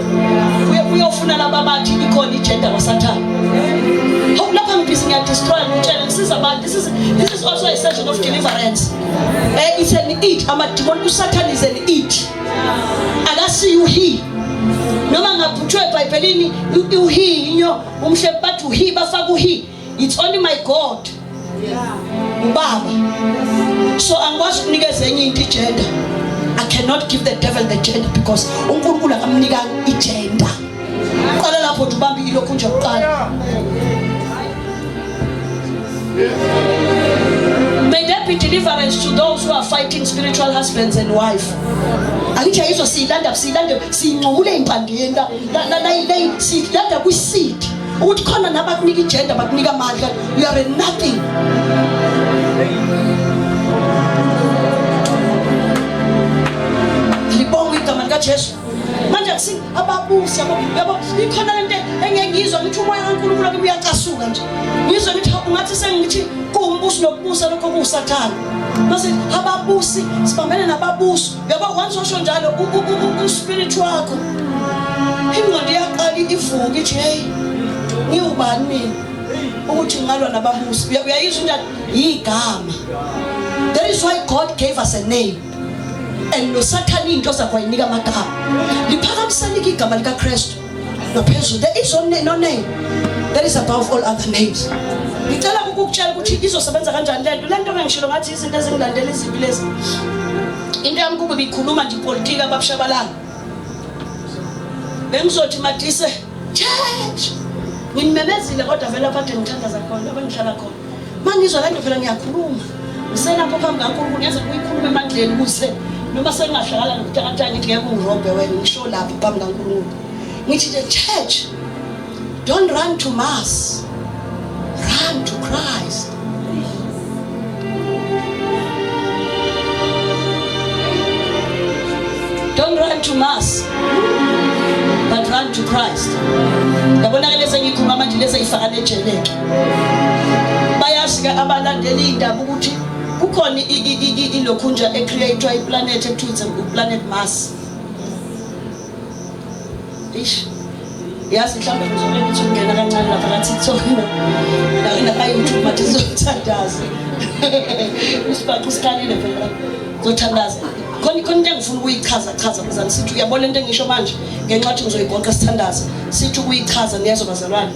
Uye uyofuna laba bathi ikhona igender kwaSathane. Hawu lapha ngibhizi ngiyadestroy ngitshela ngisiza abantu. This is also a session of deliverance. It's an it. Amadimoni uSathane is an it. Akasiyo uhe. Noma ngaphutshwe eBhayibhelini uhe inyo umhle bathi uhe bafaka uhe. It's only my God. Ubaba. So angikwazi ukunikeza enye into igender. I cannot give the devil the gender because uNkulunkulu akamnika igender. Qala lapho nje ubambe ilokhu nje kuqala. May there be deliverance to those who are fighting spiritual husbands and wife. Angithi ayizwa siyilanda siyilanda siyinqomule impandeni la la la siyilanda kwi-seed ukuthi khona nabakunika igender bakunika amandla you are a nothing. Libonga igama likaJesu. Manje akusi ababusi yabo yabo ikhona lento engeke ngizwa ngithi umoya kaNkulunkulu kimi uyacasuka nje. Ngizwe ngithi ungathi sengithi kuwumbusi nokubusa lokho kuwusathane. Mase ababusi sibambene nababusi. Yabo once washo njalo uspirit wakho ingqondo iyaqala ivuke ithi hey ngiwubani mina ukuthi ngingalwa nababusi. Uyayizwa into yigama. That is why God gave us a name. And nosathane into zakwayinika amagama. Liphakamisani igama likaKristu ngaphezulu. There is no name that is above all other names. Ngicela ukukutshela ukuthi izosebenza kanjani lento. Lento ngangishilo ngathi izinto ezingilandela izimpi lezi. Into yami kube bikhuluma nje ipolitiki ababushabalala. Bengizothi Madise church. Nginimemezile kodwa vele apha kade ngithandaza khona lapha ngihlala khona. Mangizwa lento phela ngiyakhuluma. Ngiselapho phambi kaNkulunkulu ngiyazi ukuyikhuluma emandleni ukuze noma sengingahlakala nokutakataka ngithi ngeke ungirobhe wena ngisho lapho phambi kaNkulunkulu. Ngithi the church don't run to mass. Run to Christ. Don't run to mass, but run to Christ. Yabona ke lezi engikhuluma manje lezi eyifaka nejeleke. Bayazi ke abalandeli indaba ukuthi kukhona ilokhunja ecreatewa iplanet ekuthiwa it's planet Mars. Ish. Yazi mhlawumbe ngizobe ngithi ukungena kancane lapha ka-TikTok naka-YouTube manje sizothandaza. Usibhaqa usikalile phela. Zothandaza. Khona khona into engifuna ukuyichaza chaza bazalwane sithi uyabona into engisho manje ngenxa yokuthi ngizoyigoqa sithandaze. Sithi ukuyichaza niyezwa bazalwane.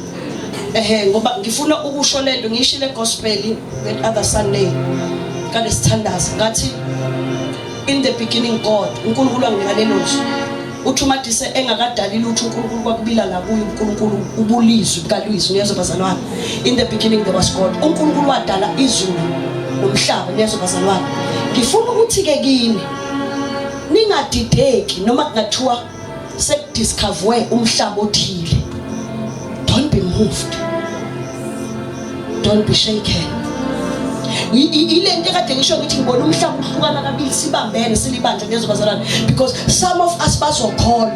Ehe ngoba ngifuna ukusho lento ngiyishile gospel that other Sunday. Kade sithandaza ngathi in the beginning God uNkulunkulu wanginika lelo zwi. Uthi uMadise engakadali lutho uNkulunkulu kwakubila la kuye uNkulunkulu ubulizwi bukalwizwi niyezwa bazalwane. In the beginning there was God. uNkulunkulu wadala izulu nomhlaba niyezwa bazalwane. Ngifuna ukuthi ke kini ningadideki noma kungathiwa sekudiscoverwe umhlaba othile. Don't be moved. Don't be shaken. Ile nto ekade ngisho ngithi ngibona umhlaba uhlukana kabili sibambene silibandla ngezwe bazalwane because some of us bazokholwa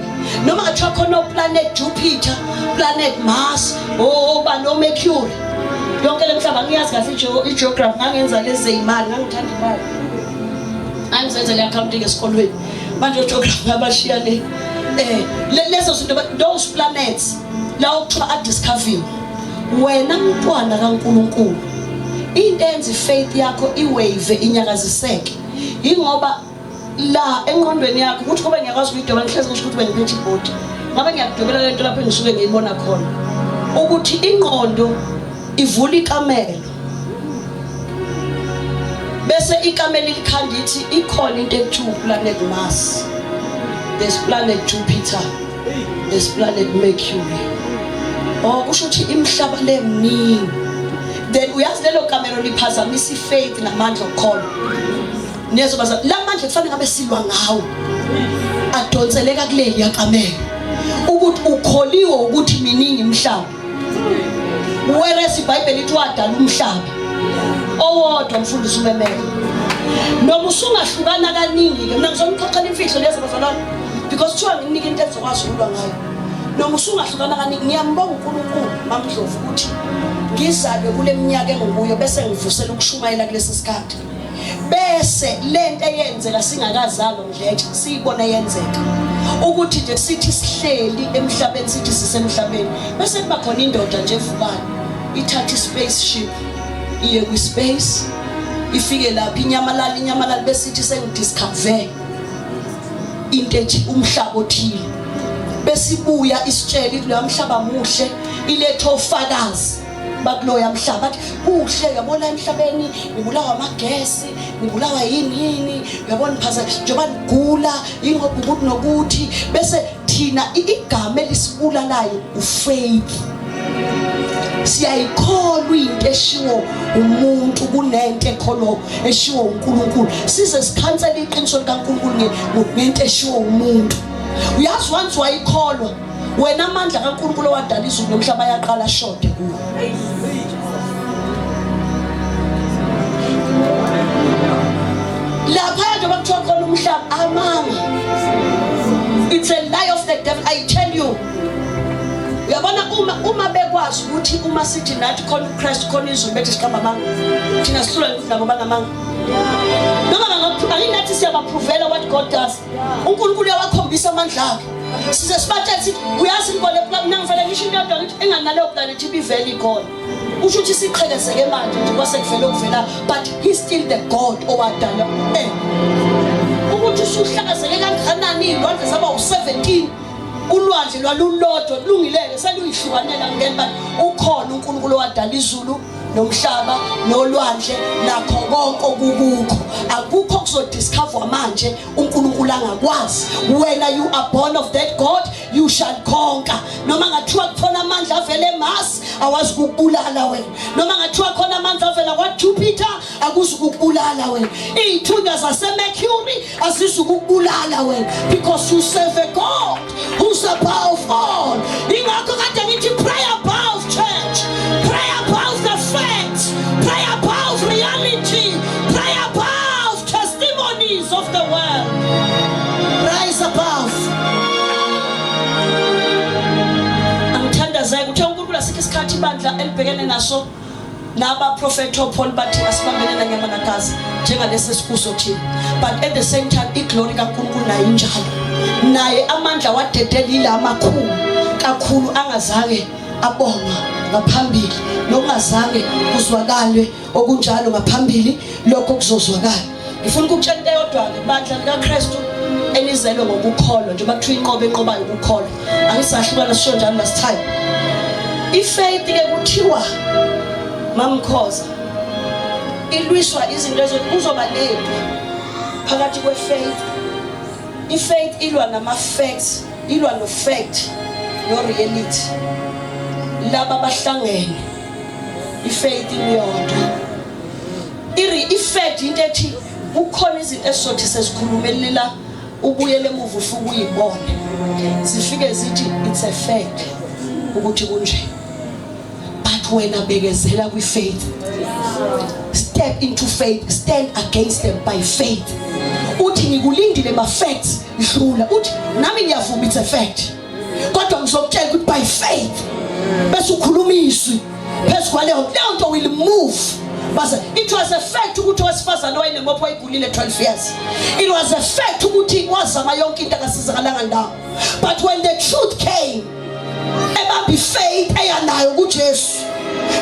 noma ngathiwa khona oplanet Jupiter, planet Mars, obani oMercury. Yonke le mhlaba ngiyazi kahle i-geography ngangenza lezi zeyimali ngangithanda imali. Angizenzele i-accounting esikolweni. Manje ogeography ngabashiya le. Lezo zinto those planets lawo kuthiwa adiscoveriwe. Wena mntwana kaNkulunkulu into enza ifaith yakho iwave inyakaziseke ingoba la engqondweni yakho ukuthi kube ngiyakwazi ukuyidweba ngihlezi ngisho ukuthi bengiphethe ibhodi ngabe ngiyakudwebela lento lapho engisuke ngiyibona khona ukuthi ingqondo ivula ikamelo bese ikamelo likhanda ithi ikhona into ekuthiwa planet Mars, there's planet Jupiter, there's planet Mercury. Oh kusho ukuthi imihlaba le mningi. Then uyazi lelo kamelo liphazamisa ifaith namandla okukholwa. Niyezwa bazalwane, lamandla kufanele ngabe silwa ngawo adonseleka kuleli yakamelo ukuthi ukholiwe ukuthi miningi imihlaba, whereas iBhayibheli ithi wadala umhlaba owodwa. Mfundisi umemele noma usungahlukana kaningi ke, mina ngizonixoxela imfihlo lezo bazalwane, because kuthiwa nginika into ezokwazi ukulwa ngayo. Noma usungahlukana kaningi, ngiyambonga uNkulunkulu, Mamdlovu, ukuthi ngizalwe kule minyaka engukuyo bese ngivusela ukushumayela kulesi sikhathi, bese lento eyenzeka singakazalwa, Mdletshe, siyibona yenzeka, ukuthi nje sithi sihleli emhlabeni, sithi sisemhlabeni, bese kuba khona indoda nje evukayo ithatha i-spaceship iye kwi-space, ifike lapho inyamalala, inyamalala, besithi sengidiscover into ethi umhlaba othile, besibuya isitshela ithi loya mhlaba muhle, ilethe ofakazi bakuloya mhlaba, bathi kuhle, uyabona emhlabeni nibulawa amagesi, nibulawa yini yini, uyabona phasa njengoba nigula yingoba ukuthi nokuthi, bese thina igama elisibulalayo ufaith. Siyayikholwa into eshiwo umuntu kunento ekholo eshiwo uNkulunkulu, size sikhansele iqiniso likaNkulunkulu ngento eshiwo umuntu. Uyazi, once wayikholwa wena, amandla kaNkulunkulu owadala izulu nomhlaba ayaqala shode kuwe. Lapha njengoba kuthiwa khona umhlaba, amanga, it's a lie of the devil, I tell you. Uyabona, uma bekwazi ukuthi uma sithi nathi khona uChrist, khona izulu, bethi siqamba amanga, thina sihlulwa ukuthi nabo bangamanga. Noma bangaphuma nathi, siyabaprovela what God does. UNkulunkulu uyawakhombisa amandla akhe, size sibatshele sithi uyazi ngibone mina ngivele ngisho into yodwa, ngithi enganaleyo planet ibivele ikhona. Usho ukuthi siqhekezeke manje nje kwase kuvele okuvela, but he still the God owadala ukuthi usuhlakazeke kangakanani. Iy'lwandle zaba u-17, ulwandle lwalulodwa, kulungileke seluyihlukanela ngene, but ukhona uNkulunkulu owadala izulu nomhlaba nolwandle nakho konke okukukho. Akukho kuzodiscover manje uNkulunkulu angakwazi. Wena, you are born of that God, you shall conquer. Noma ngathiwa kukhona amandla avela eMars, awazi kukubulala wena. Noma ngathiwa khona amandla avela kwaJupiter, akuzi kukubulala wena. Iy'thunywa zaseMercury azizukukubulala wena, because you serve a God who's above all. Ingakho kade ngithi pray above, church, pray above the facts, pray above reality, pray above testimonies of the world, rise above. Angithandazeke uthe uNkulunkulu asikho isikhathi ibandla elibhekene naso. Nabaprofethi oPaul bathi asibambene nanyama nagazi njengalesi esikuso thina, but at the same time iglory kaNkulunkulu nayo injalo, naye amandla wadedela ila amakhulu kakhulu angazange abonwa ngaphambili, nokungazange kuzwakalwe okunjalo ngaphambili, lokho kuzozwakala. Ngifuna ukukutshela into eyodwa-ke, bandla likaKristu enizelwe ngokukholwa, njengoba kuthiwa inqobo enqobayo ukukholwa. Angisahlukana, sisho njalo last time. Ifaith ke kuthiwa, Mamkhoza, ilwiswa izinto ezo, kuzoba nempi phakathi kwe-faith. I-faith ilwa nama-facts, ilwa no-fact no-reality. Laba bahlangene, i-faith imyodwa. I-fact into ethi kukhona izinto esizothi sesikhulumelile la, ubuyele emuva ufike uyibone, zifike zithi it's a fact ukuthi kunje, but wena bekezela kwi-faith. Step into faith, stand against them by faith. Uthi ngikulindile ma-facts, dlula, uthi nami ngiyavuma it's a fact, kodwa ngizokutshela ukuthi by faith, bese ukhuluma izwi phezu kwaleyo leyo nto will move. Base it was a fact ukuthi owesifazane wayenemopho wayegulile 12 years. It was a fact ukuthi wazama yonke into, akasizakalanga ndawo, but when the truth came, ebamba ifaith eyanayo kuJesu,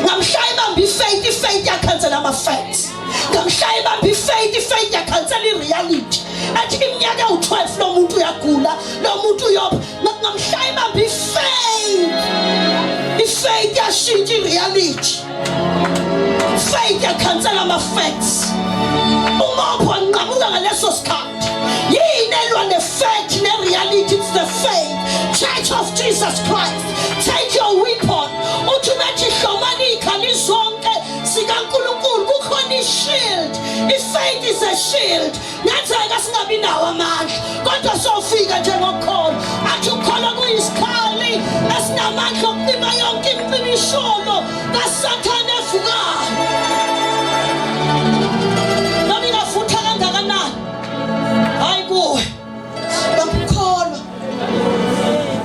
ngamhla ibamba ifaith, ifaith yakhansela ama-facts. Ngamhla ibamba ifaith, ifaith yakhansela i-reality ethi iminyaka ewu-12 lo muntu uyagula, lo muntu uyopha. Ngamhla ibamba ifaith, ifaith yashintsha i-reality, faith yakhansela ama-facts, umopho wanqamuka ngaleso sikhathi. Yini elwa ne-fact ne-reality? It's the faith. Church of Jesus Christ, take your weapon. Uthi bethi hlomani iy'khali zonke zikaNkulunkulu, kukhona i-shield, i-faith. Faith is a shield. Ngenzeka singabi nawo amandla, kodwa sofika njengokukholwa. Athi ukukholwa kuyisikhali esinamandla okucima yonke imicibisholo kaSathane evukayo. Noma ingavutha kangakanani, hayi kuwe. Bamkholwa.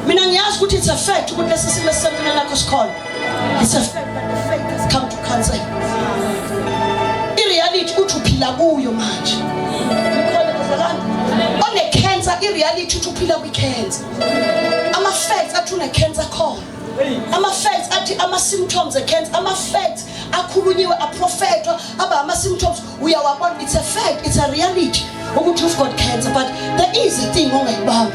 Mina ngiyazi ukuthi it's a fact ukuthi lesi simo esisempilweni lakho sikhona. It's a fact that the faith has come to cancel. I-reality uthi uphila kuyo manje. Nikhona bazalwane? One-cancer, i-reality uthi uphila kwi-cancer. Ama-facts athi une-cancer khona. Ama-facts athi ama-symptoms e-cancer, ama-facts akhulunyiwe, aprofethwa, aba ama-symptoms uyawabona. It's a fact, it's a reality ukuthi you've got cancer, but there is a thing ongayibamba.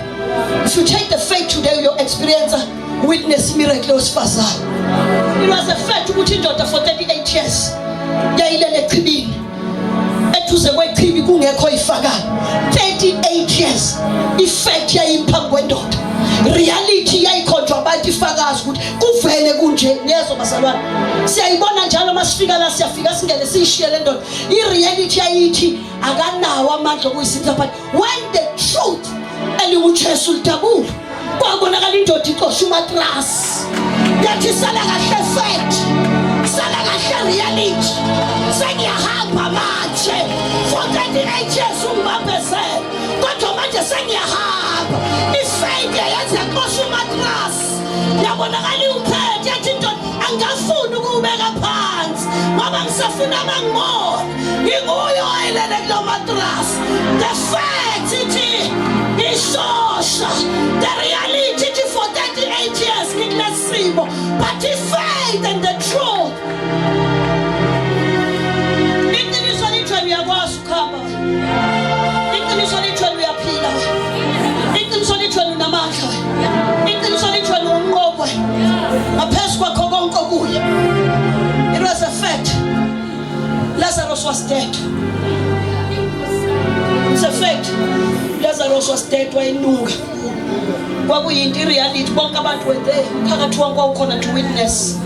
If you take the faith today, you'll experience a witness miracle wesifazane. It was a fact ukuthi indoda for 38 years yayilele echibini, eduze kwechibi kungekho ifakayo. 38 years ifact yayiphambi kwendoda, reality yayikhonjwa abantu, ifakazi ukuthi kuvele kunje. Niyezwa bazalwane, siyayibona njalo masifika la, siyafika singene siyishiye le ndoda. I-reality yayithi akanawo amandla okuyisindisa, but when the truth elinguJesu lidabula, kwabonakala indoda ixosha umatrasi, yathi sala kahle fact, sala kahle reality, sengiyahamba manje. For 38 years ungibambezele, kodwa manje sengiyahamba. Ifaith yayenza yaxosha umatrasi, yabonakala iwuphethe, yathi indoda angafuni ukuwubeka phansi ngoba ngisafuna bangibone nginguye oyelele kulo matrasi. The fact ithi ishosha, the reality ithi for 38 years ngikulesimo, but i-faith and the truth, iqiniso lithi wena uyakwazi ukuhamba, iqiniso lithi wena uyaphila, iqiniso lithi wena unamandla, iqiniso lithi wena ungumnqobi ngaphezu kwakho konke okunye. It was a fact Lazarus was dead. It's a fact Lazarus was dead, wayenuka, kwakuyinto i-reality, bonke abantu were there, umphakathi wonke wawukhona to witness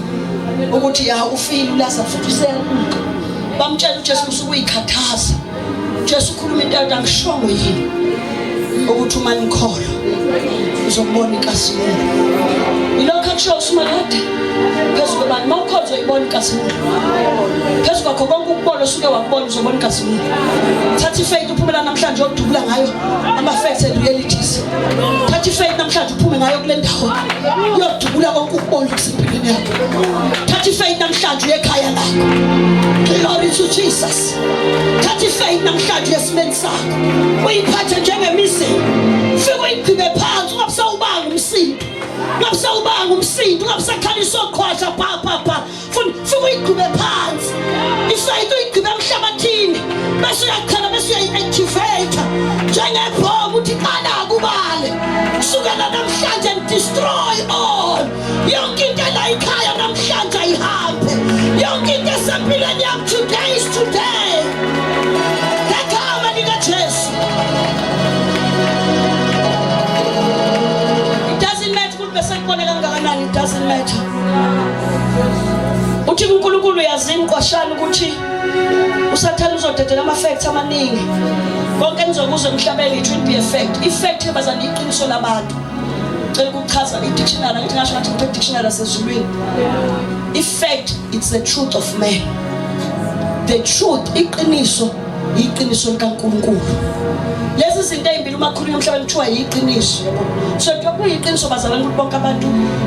ukuthi ya ufile uLazarus futhi useyanuka. Bamtshela uJesu usuke uyikhathaza. Jesu ukhuluma into yathi angishongo yini ukuthi uma nikholwa uzokubona inkazimulo. Yilokho akusho uSimakade phezu kwebani, uma ukholwa uzoyibona inkazimulo. Phezu kwakho konke ukubona osuke wakubona, uzobona inkazimulo. Thatha ifaith uphumela namhlanje uyodubula ngayo ama-facts and realities. Thatha ifaith namhlanje uphume ngayo kule ndawo, uyodubula konke ukubona okusempilweni yakho. Thatha ifaith namhlanje uye ekhaya lakho. Glory to Jesus. Thatha ifaith namhlanje uye esimeni sakho, uyiphathe njengemizini, fike uyigqibe phansi, ungabusawubanga umsindo, ungabusawubanga umsindo, ungabusakhalisa oqhwasha pha pha pha. Fike uyigqibe phansi ifaith, uyigqibe emhlabathini, bese uyaqhala, bese uyayi-activate njengebhomu, uthi qala kubale kusukela namhlanje and destroy all, yonke into la ekhaya namhlanje ayihambe, yonke into esempilweni yami, today is today, ngegama likaJesu. It doesn't matter ukuthi bese kubone kangakanani, it doesn't matter. Uthi kuNkulunkulu uyazini qwashana ukuthi uSathane uzodedela ama-facts amaningi. Konke enizokuzwa emhlabeni, it will be a fact. I-fact bazani iqiniso labantu. Cela ukuchaza i-dictionary, ngithi ngasho ngathi ngiphe dictionary yasezulwini. I-fact, it's the truth of man. The truth, iqiniso, iqiniso likaNkulunkulu. Lezi zinto ezimbili uma khulunywa emhlabeni kuthiwa yiqiniso, yabo. So kuthiwa kuyiqiniso bazalwane ukuthi bonke abantu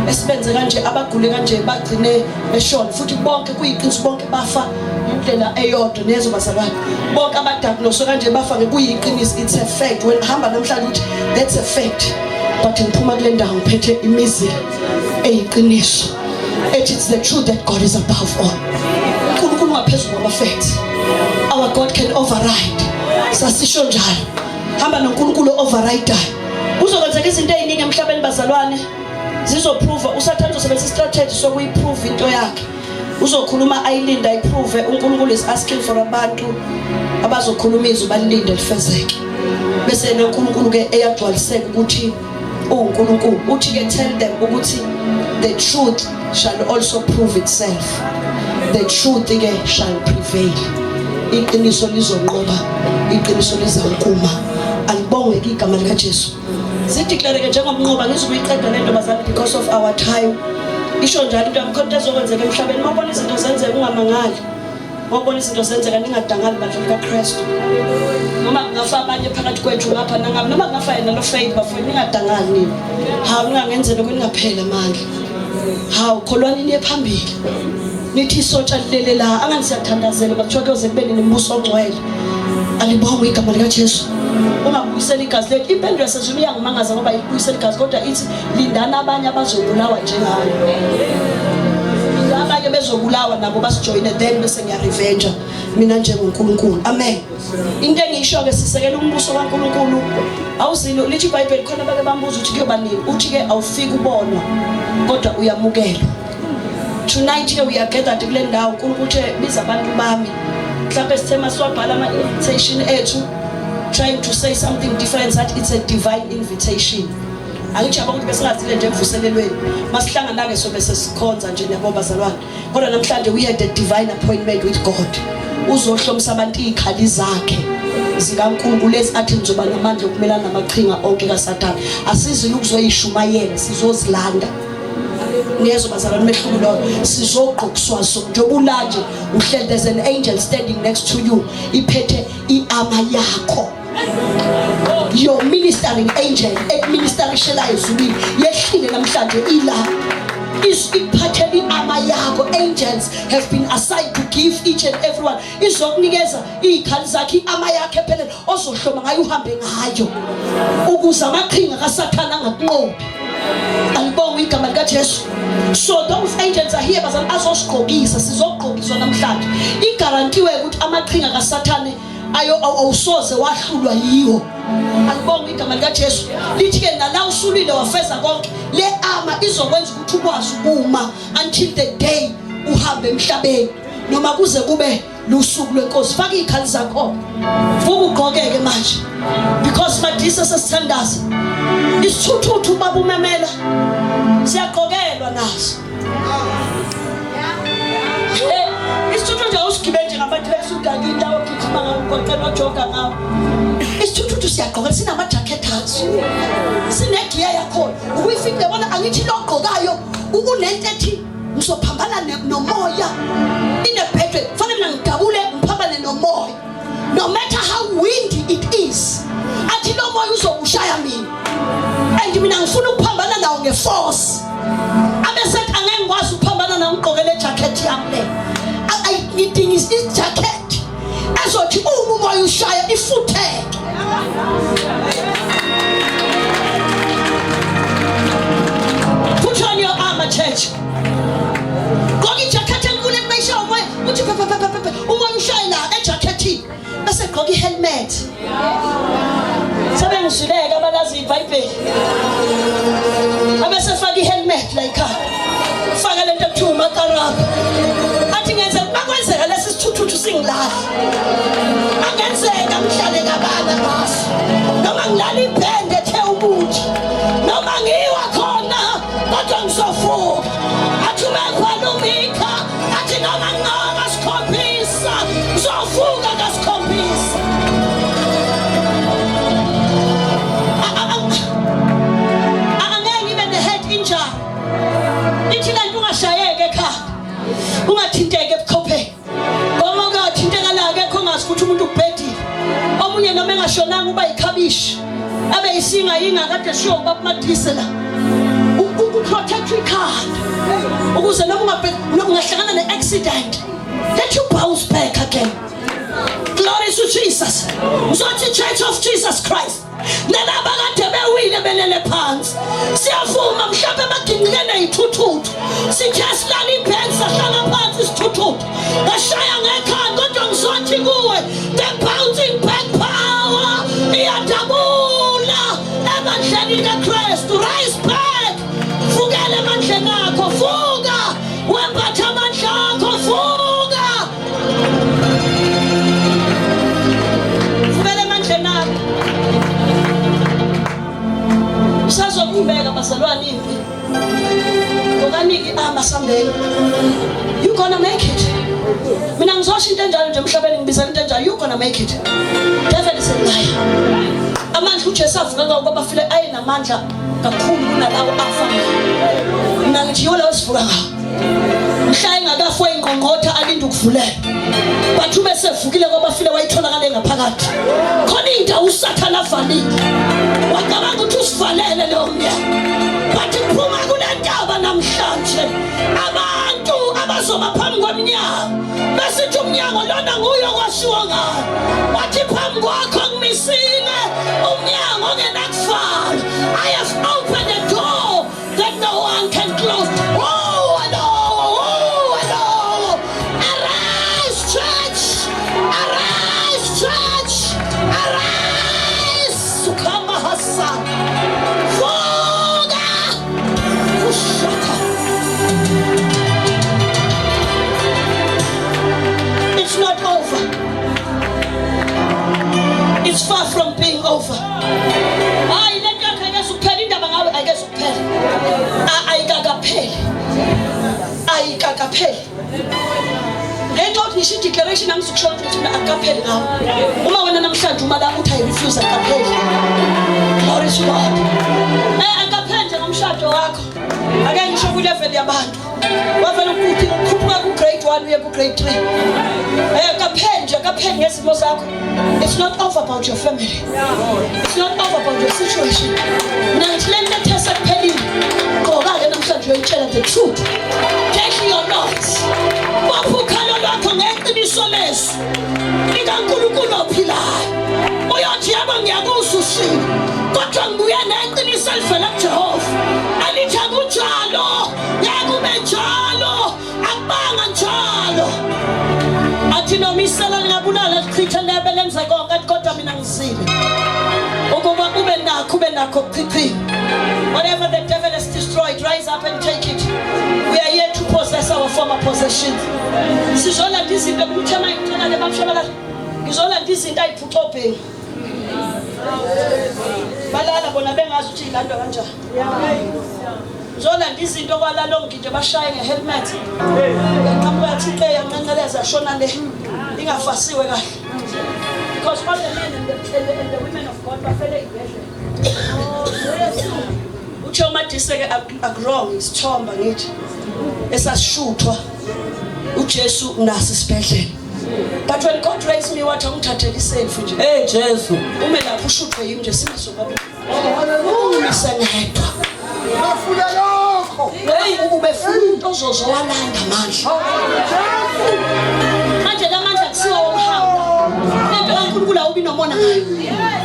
esibenze kanje, abagule kanje, bagcine beshona, futhi bonke kuyiqiniso, bonke bafa indlela eyodwa. Nezo bazalwane, bonke abadiagnose kanje bafa ngekuyiqiniso. It's a fact. When hamba namhlanje uthi that's a fact, but ngiphuma kule ndawo ngiphethe imizila eyiqiniso ethi it's the truth that God is above all. uNkulunkulu ngaphezulu kwama-facts. Our God can override, sasisho njalo. Hamba noNkulunkulu overrideayo. Kuzokwenzeka izinto ey'ningi emhlabeni bazalwane, zizoprova. USathane uzosebenzisa istrategy sokuyiprove into yakhe, uzokhuluma ayilinde ayiprove. uNkulunkulu is asking for abantu abazokhuluma izwi balilinde lifezeke, bese yena uNkulunkulu ke eyagcwaliseka ukuthi uNkulunkulu uthi ke tell them ukuthi the truth shall also prove itself, the truth ke shall prevail. Iqiniso lizonqoba, iqiniso lizawukuma. Alibongwe igama likaJesu. Sideclare ke njengomnqoba ngizukuyiqeda lento bazali because of our time. Isho njalo into akukho into ezokwenzeka emhlabeni. Uma ubona izinto zenzeka ungamangali. Uma ubona izinto zenzeka ningadangali bandla likaKristu. Noma kungafa abanye phakathi kwethu ngapha nangapha, noma kungafa yena lo faith bafowethu ningadangali nini. Hawu ningangenzela ukuthi ningaphela amandla. Hawu kholwani niye phambili. Nithi isotsha lilele la angani siyathandazela bakuthiwa kuyoze kube nini umbuso ongcwele. Alibongwe igama likaJesu. Ungabuyisela igazi lethu. Impendulo yasezulwini iyangimangaza ngoba ibuyisela igazi kodwa ithi lindani abanye abazobulawa njengayo. Abanye bezobulawa nabo basijoyine then bese ngiyarevenge mina njengoNkulunkulu. Amen. Into engiyisho ke sisekela umbuso kaNkulunkulu. Awuzilo lithi iBhayibheli khona bake bambuza ukuthi kuyoba nini. Uthi ke awufiki ubonwa kodwa uyamukelwa. Tonight ke we are gathered kule ndawo uNkulunkulu uthe biza abantu bami. Mhlawumbe sithe masiwabhala ama invitation ethu trying to say something different that it's a divine invitation. Angithi yabo ukuthi besingazile nje emvuselelweni. Masihlangana ke sobe sesikhonza nje niyabo bazalwane. Kodwa namhlanje we had a divine appointment with God. Uzohlomisa abantu izikhali zakhe zikaNkulunkulu lezi athi nizoba namandla okumelana namaqhinga onke kaSathane. Asizile ukuzoyishumayela, sizozilanda. Niyezwa bazalwane umehluko loyo. Sizogqokiswa so njengoba ulanje uhleli there's an angel standing next to you iphethe iarmor yakho. Your ministering angel ekuministerishela ezulwini yehlile namhlanje ila ikuphathela iarmor yakho. Angels have been assigned to give each and everyone. Izokunikeza izikhali zakhe, iarmor yakhe ephelele ozohloma ngayo uhambe ngayo ukuze amaqhinga kaSathane angakunqobi. Alibongwe igama likaJesu. So those angels are here bazalwane, azosigqokisa, sizogqokiswa namhlanje. Igarantiwe ukuthi amaqhinga kaSathane ayo awusoze wahlulwa yiwo. Alibongwe igama likaJesu. Lithi ke nala usulile wafeza konke, le armor izokwenza ukuthi ukwazi ukuma until the day uhambe emhlabeni noma kuze kube lusuku lwenkosi. Faka izikhali zakho, vuka ugqokeke manje because madisa sesithandaza isithuthuthu baba umemela siyagqokelwa naso. Isithuthuthu awusigibele nje ngabantu besudakile indawo ogijima ngawo umgwaqeni ojoga ngawo. Isithuthuthu siyagqoka, sinamajakhethi aso, sinegiya yakhona ukuyifika. Yabona angithi lo ogqokayo unento ethi ngizophambana nomoya inebhedwe, kufanele mina ngidabule ngiphambane nomoya no matter how windy it is. Athi lo moya uzokushaya mina and mina ngifuna ukuphambana nawo ngeforce. Abesethi angeke ngikwazi ukuphambana nawo ngigqoke le jacket yami le. Ngidinga ijacket ezothi uma umoya ushaya ifutheke. Put on your armor, church. Gqoka ijacket enkulu emayisha umoya uthi pe pe pe pe pe umoya ushaye la ejacketini bese gqoka ihelmet. Sebengizwileke abalazi iBhayibheli. Abese faka ihelmet la ekhaya. Faka lento ekuthiwa umakarabha. Athi ngenze makwenzeka lesi sithuthuthu singilahla. Angenzeka ngihlale kabala ngaso. Noma ngilala ibhende ethe umuthi. Noma ngiwa khona kodwa ngizovuka. Athi umekhona uMikha athi noma nginqoba sikhombisa ngizovuka kasikhombisa. Angeke ngibe ne-head injury. Ithi lento ungashayeki ekhanda, ungathinteki ebuchopheni. Ngoba ungathinteka la akekho ongazi ukuthi umuntu ubhedile. Omunye noma engashonanga uba yikhabishi. Abe yisinga yinga kade shiwo ubaba Madise la. Uprotect ikhanda. Ukuze noma ungahlangana ne-accident, let you bounce back again. Glory to Jesus. Ngizothi Church of Jesus Christ. Nalaba kade bewile belele phansi. Siyavuma mhlawumbe baginqike nezithuthuthu. Sithe silala ibhensi sahlala phansi isithuthuthu. Bashaya ngekhanda kodwa ngizothi kuwe the bouncing back power iyadabula ebandleni likaKristu. Rise back. Vukela emandleni akho. Vuka. Wembatha amandla akho. Vuka. Vukela emandleni akho. Usazoqhubeka bazalwane impi. Ngokaniki ama sambeni. You gonna make it. Mina ngizosho into enjalo nje emhlabeni, ngibizela into enjalo. You gonna make it. Devil is a liar. Amandla uJesu avuka ngawo kwabafile ayenamandla kakhulu kunalawo afa ngawo. Mina ngithi yiwo lawo sivuka ngawo. Mhla engakafwa ingqongqotha alinde ukuvulela, but ube sevukile kwabafile wayitholakala engaphakathi. Khona indawo uSathane avalile, wacabanga ukuthi usivalele leyo mnyango, but phuma kule ntaba namhlanje. Abantu abazoba phambi kweminyango besithi umnyango lona nguye okwashiwo ngayo, wathi phambi kwakho ngimisile umnyango ongenakuvalwa. I have opened a door that no one can close. Oh, hello, oh, hello. Arise, church. Arise, church. Arise. Sukama Hassan. Vuka. Kushaka. It's not over. It's far from being over. Hayi, lento yakho ayikezukuphela, indaba ngawe ayikezukuphela. Ayikakapheli. Ayikakapheli. Ngenxa yokuthi ngisho i-declaration angizukusho ukuthi mina akukapheli ngawe. Uma wena namhlanje uma la uthi I refuse, akukapheli. Glory to God. Akukapheli nje ngomshado wakho. Ake ngisho ku-level yabantu. Wavele ukuthi ukhuphuka ku-grade 1 uye ku-grade 3. Akapheli nje, akapheli ngezimo zakho. It's not over about your family. It's not over about your situation. Mina ngithi le nto ethe sekuphelile. Gqoka-ke namhlanje uyoyitshela the truth. Take your notes. Bopha ukhalo lwakho ngeqiniso lezwi likaNkulunkulu ophilayo. Uyothi yebo ngiyakuzwa ushilo, kodwa ngibuye neqiniso elivela kuJehova. Alithi akunjalo, ngeke kube njalo, akubanga njalo. Athi noma isela lingabulala lichithe lebe lenze konke, athi kodwa mina ngizile ukuba ube nakho, ube nakho kuchichile. Whatever the devil has destroyed, rise up and take it. We are here to possess our former possessions. Sizolanda izinto kuthe mayicela le bamshabalala. Ngizolanda izinto ayiphucobheni. Balala bona bengazi ukuthi ilandwa kanjani. Ngizolanda izinto kwalalo ngide bashaye ngehelmet. Yaqhamuka yathi iqe yanqenqeleza shona le ingafasiwe kahle. Because all the men and the women of God bafele ibhedlela. Uthe uMadise ke akurong isithomba ngithi esasishuthwa uJesu nasi isibhedlela. But when God raised me, wathi angithathele iselfie nje. Hey Jesu. Ume lapho ushuthwe yimi nje sime sobabili. Umise ngedwa. Bafuna lokho. Hey, ubefuna umuntu ozozowalanda amandla. Manje la mandla kusiwa womhamba. Lento kaNkulunkulu awubi nomona ngayo.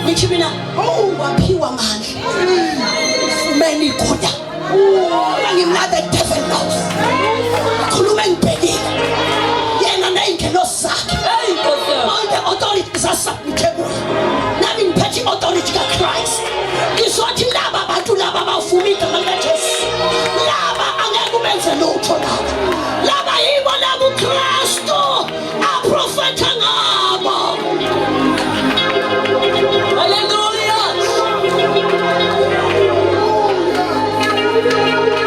Ngithi mina, oh, waphiwa amandla. Ufumene igunya. Ngimna the devil knows. Khuluma engibhekile. Yena ney'ngelosi zakhe. Hey Nkosi yami. All the authorities are submitted kuye. Nami ngiphethe i-authority kaChrist. Ngizothi laba bantu laba bavuma igama likaJesu. Laba angeke ubenze lutho laba. Laba yibo laba uKristu aprofetha ngabo. Hallelujah.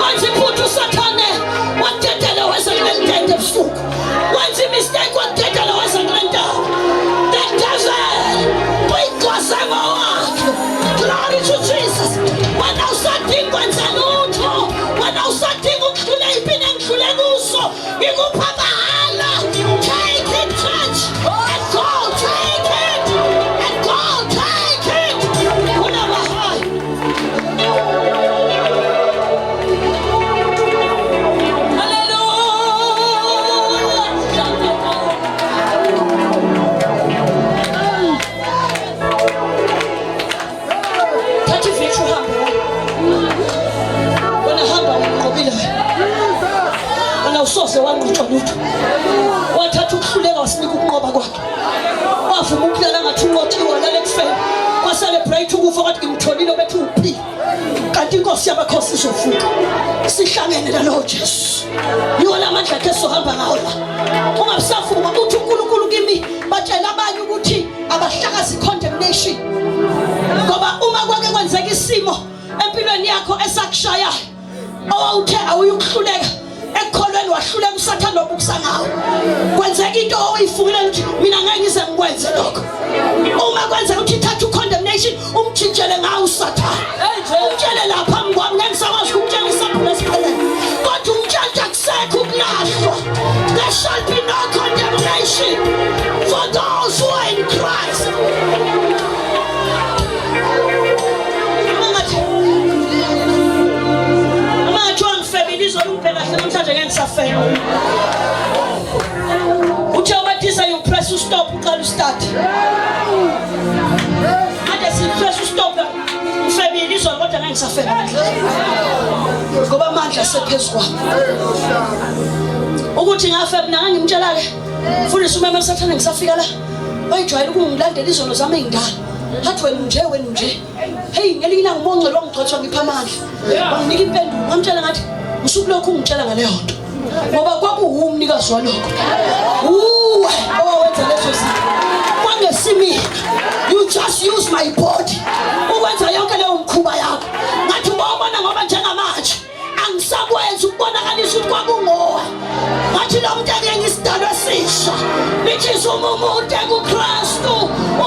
Wenza iphutha uSathane wadedela weza kule ntente ebusuku. Wenza imistake wadedela weza kule ndawo. The devil uyigwaze ngowakhe. Glory to Jesus. Wena usadinga kwenza lutho. Wena usadinga ukudlula impini engidlule kuso. Ngikupha mahala. Take it, church, and go. Take it and go. Take it. Unamahayi. Hallelujah. Thatha ivithu uhambe wena. Wena hamba, unqobile wena. Wena usoze wanqotshwa lutho. Wathatha ukuhluleka wasinika ukunqoba kwakhe. Wavuma ukulala ngathi unqotshiwe, walala ekufeni. Wacelebrate ukufa kwathi ngimtholile obethi uphila. Kanti inkosi yamakhosi izovuka. Sihlangene nalowo Jesu. Yiwo la mandla akhe esohamba ngawo la. Ungabusavuma uthi uNkulunkulu kimi batshela abanye ukuthi abahlakazi condemnation. Ngoba uma kwake kwenzeka isimo empilweni yakho esakushayayo owawuthe awuyukuhluleka. Ekukholweni wahluleka uSathane wabukisa ngawo. Kwenzeka into oyifungile ukuthi mina ngeke ngize ngikwenze lokho. Uma kwenzeka ukuthi ithatha ucondemnation umjijele ngawo uSathane. Umtshele lapha phambi kwami ngeke ngisakwazi ukumtshela isaphulo esiphelele. Kodwa umtshele ukuthi akusekho ukulahlwa. There shall be no condemnation for those who are in Christ. Uma ngathiwa ngifebile izolo ungibheka kahle namhlanje ngeke ngisafeba. Uthe ubathisa you press ustop uqala ustart. Manje sipress ustop ngifebile izolo kodwa ngeke ngisafeba namhlanje. Ngoba amandla asephezu kwami. Ukuthi ngafeba mina ngangimtshela ke. Mfundisi umema sathane ngisafika la. Wayejwayele ukungilandela izono zami ey'ndala. Hathi wena unje wena unje. Hey ngelinye ilanga uMongcwele wangigxotshwa ngipha amandla. Wanginika impendulo ngamtshela ngathi usukulokhu ungitshela ngaleyo nto. Ngoba kwakuwuwe umnikazi walokho. Uwe owawenza lezo zinto. Kwangesimina. You just use my body. Ukwenza yonke leyo mkhuba yakho. Ngathi ubona ngoba njengamanje angisakwenzi ukubonakalisa ukuthi kwakungowe ngathi lo muntu akuyena isidalwa esisha lithi uma umuntu ekuKristu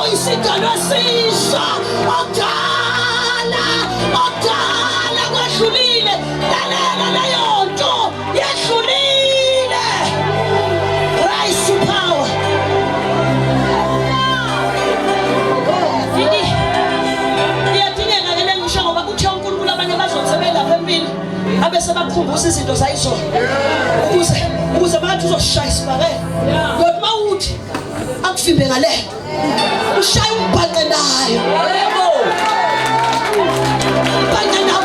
uyisidalwa esisha okudala okudala kwedlulile lalela leyo nto yedlulile rise to power iyadingeka ke le ngisho ngoba kuthe uNkulunkulu abanye bazothi sebelapha empini abese bakukhumbuza izinto zayizolo ukuze ukuze manje uzoshaya isibhakela kodwa uma uthi akuvimbe ngale ushaya umbhaqe nayo yebo umbhaqe nayo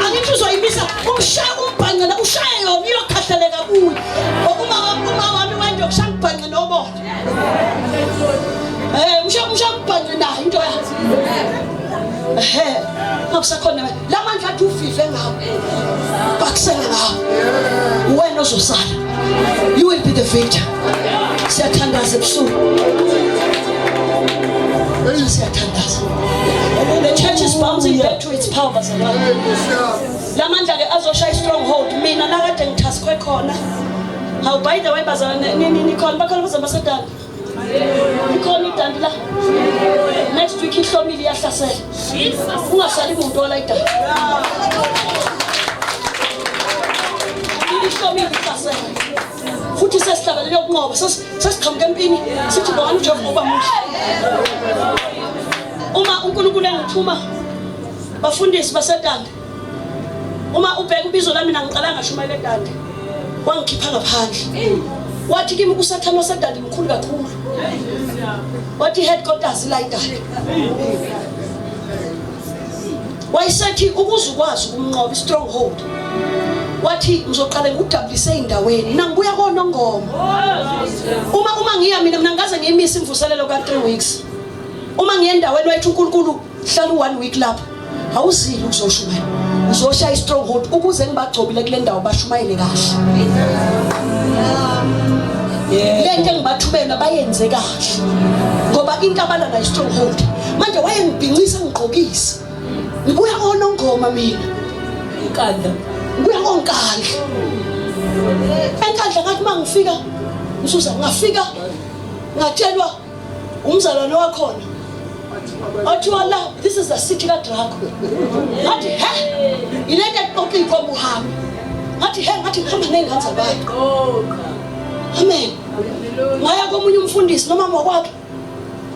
angithi uzoyimisa umshaya umbhaqe nayo ushaye yona iyokhahleleka kuye ngoba uma wami wento kushaya umbhaqe nobona Eh, usho usho kubhanqe nayo into yakhe. Ehe, ngokusakhona la mandla athi ufife ngawo. Bakusele ngawo. Wena ozosala. You will be the victor. Siyathandaza ebusuku. Siyathandaza. The church is bouncing back to its power bazalwane. La mandla ke azoshaya stronghold mina nakade ngithaskwe khona. How by the way bazalwane nikhona bakhona bazalwane basedala. Ikhona idandi la. Next week ihlomile iyahlasela. Ungasali muntu wala idandi. Ihlomile ihlasela. Futhi sesihlabelele ukunqoba sesiqhamuka empini sithi bongani uJehova ngoba muhle. Uma uNkulunkulu engithuma bafundisi basedandi uma ubheka ubizo lami mina ngiqala ngashumayela edandi wangikhipha ngaphandle wathi kimi usathane wasedandi mkhulu kakhulu wathi headquarters la idandi wayesethi ukuze ukwazi ukumnqoba i-stronghold wathi ngizoqale ngikudabulise ey'ndaweni mina ngibuya konongoma uma uma ngiya mina mina ngaze ngiyimise imvuselelo ka-three weeks uma ngiye endaweni wayethi unkulunkulu hlala u-one week lapho awuzile ukuzoshumayela uzoshaya i-stronghold ukuze ngibagcobile kule ndawo bashumayele kahle le nto engibathubela bayenze kahle ngoba into abala nayo i-stronghold manje wayengibhincisa ngigqokisa ngibuya konongoma mina Inkandla. Ngibuya konkandla enkandla ngathi uma ngifika ngisuza ngafika ngatshelwa umzalwane wakhona othiwa la this is the city kadrago ngathi he yilento eqoqa iy'nkomo uhambe ngathi he ngathi ngihamba ney'ngane zabantu amen ngaya komunye umfundisi nomama wakwakhe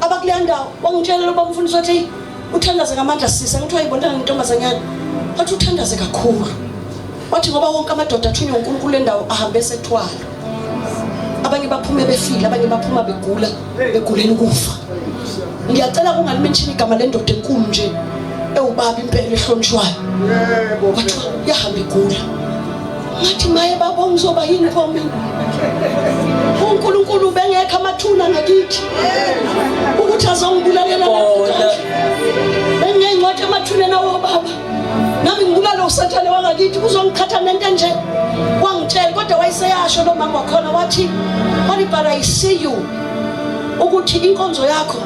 abakuleya ndawo wangitshela loba umfundisi wathi uthandaze ngamandla sisa ngithi wayibona ngintombazanyana wathi uthandaze kakhulu wathi ngoba wonke amadoda athunywa uNkulunkulu lendawo ahambe esethwala abanye baphume befile abanye baphuma begula begulela ukufa ngiyacela kungalimenshini igama lendoda enkulu nje ewubaba impela ehlonishwayo kwathiwa yahamba igula ngathi maye baba ngizoba yini pho mina uNkulunkulu ubengekho amathuna ngakithi ukuthi azongibulalela lapha bengingcwatshe emathuneni awobaba nami ngibulala usathane wangakithi uzongikhatha nento enje wangitshela kodwa wayeseyasho lo mama wakhona wathi wathi but I see you ukuthi inkonzo yakho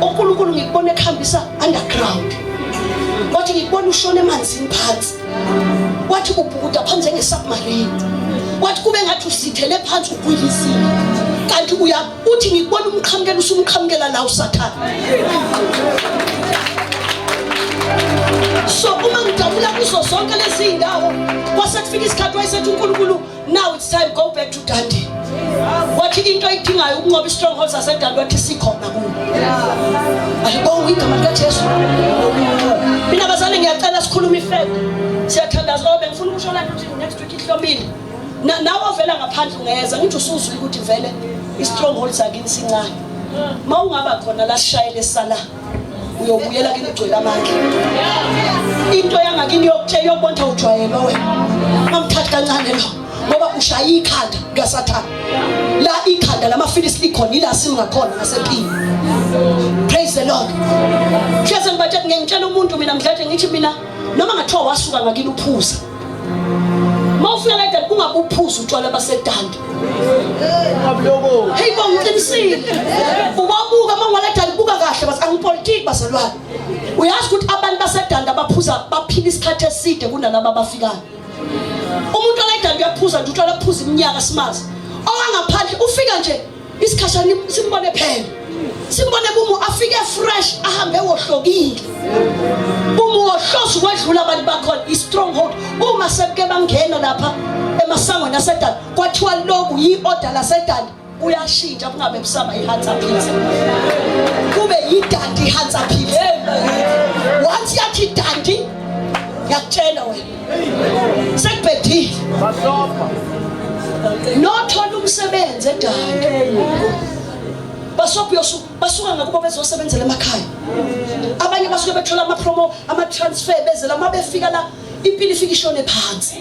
uNkulunkulu ngikubona ekuhambisa underground wathi ngikubona ushona emanzini phansi Wathi ubhukuda phansi njenge-submarine. Wathi kube ngathi usithele phansi ugwilisile, kanti uya uthi ngikubona umqhamukela, usumqhamukela la uSathane. So uma ngidabula kuzo zonke lezi zindawo, kwase kufika isikhathi wayesethi uNkulunkulu, now it's time, go back to Dundee. Wathi into ayidingayo ukunqoba i-stronghold saseDundee, wathi sikhona kuwo. Alibonge igama likaJesu. Mina bazali ngiyacela sikhulume ifact, siyathandaza. Oh, bengifuna ukusho lana ukuthi next week ihlomile. Nawe ovela ngaphandle ungeza, ngithi usuzwile ukuthi vele i-stronghold sakini sincane. Ma ungaba khona la sishayele sala, uyobuyela kini ugcwele amandla. Into yangakini yokuthe yokubona ujwayelwe wena, mamthathi kancane lo, ngoba ushaya ikhanda likaSathane la, ikhanda lamafilisi likhona, ila singakhona ngasempini. Praise the Lord. Hleze ngibatshela, ngiyangitshela umuntu mina mdlathe, ngithi mina noma ngathiwa wasuka ngakini uphuza, uma ufika la eDundee ungabe uphuza utshwala baseDundee. Hey bo, ngiqinisile. Ubabuka uma ungala eDundee, buka kahle bas, angipolitiki bazalwane. Uyazi ukuthi abantu baseDundee abaphuza baphila isikhathi eside kunalaba abafikayo. Umuntu ola eDundee uyaphuza nje utshwala, aphuza iminyaka simazi. Owangaphandle ufika nje isikhashana simbone phela, simbone bumu afike fresh, ahambe wohlokile, bumu wohlosa ukwedlula abantu bakhona. I-stronghold uma sebuke bangena lapha emasangweni aseDundee, kwathiwa loku yi-order laseDundee, kuyashintsha, kungabe kusaba i-Hansapitz, kube yiDundee i-Hansapitz. Once yathi Dundee, ngiyakutshela wena, sekubhedile. Nothola umsebenzi eDundee, basophi basuka ngakubo bezosebenzela emakhaya. Abanye basuke bethola ama-promo, ama-transfer, bezela. Uma befika la, impilo ifika ishone phansi.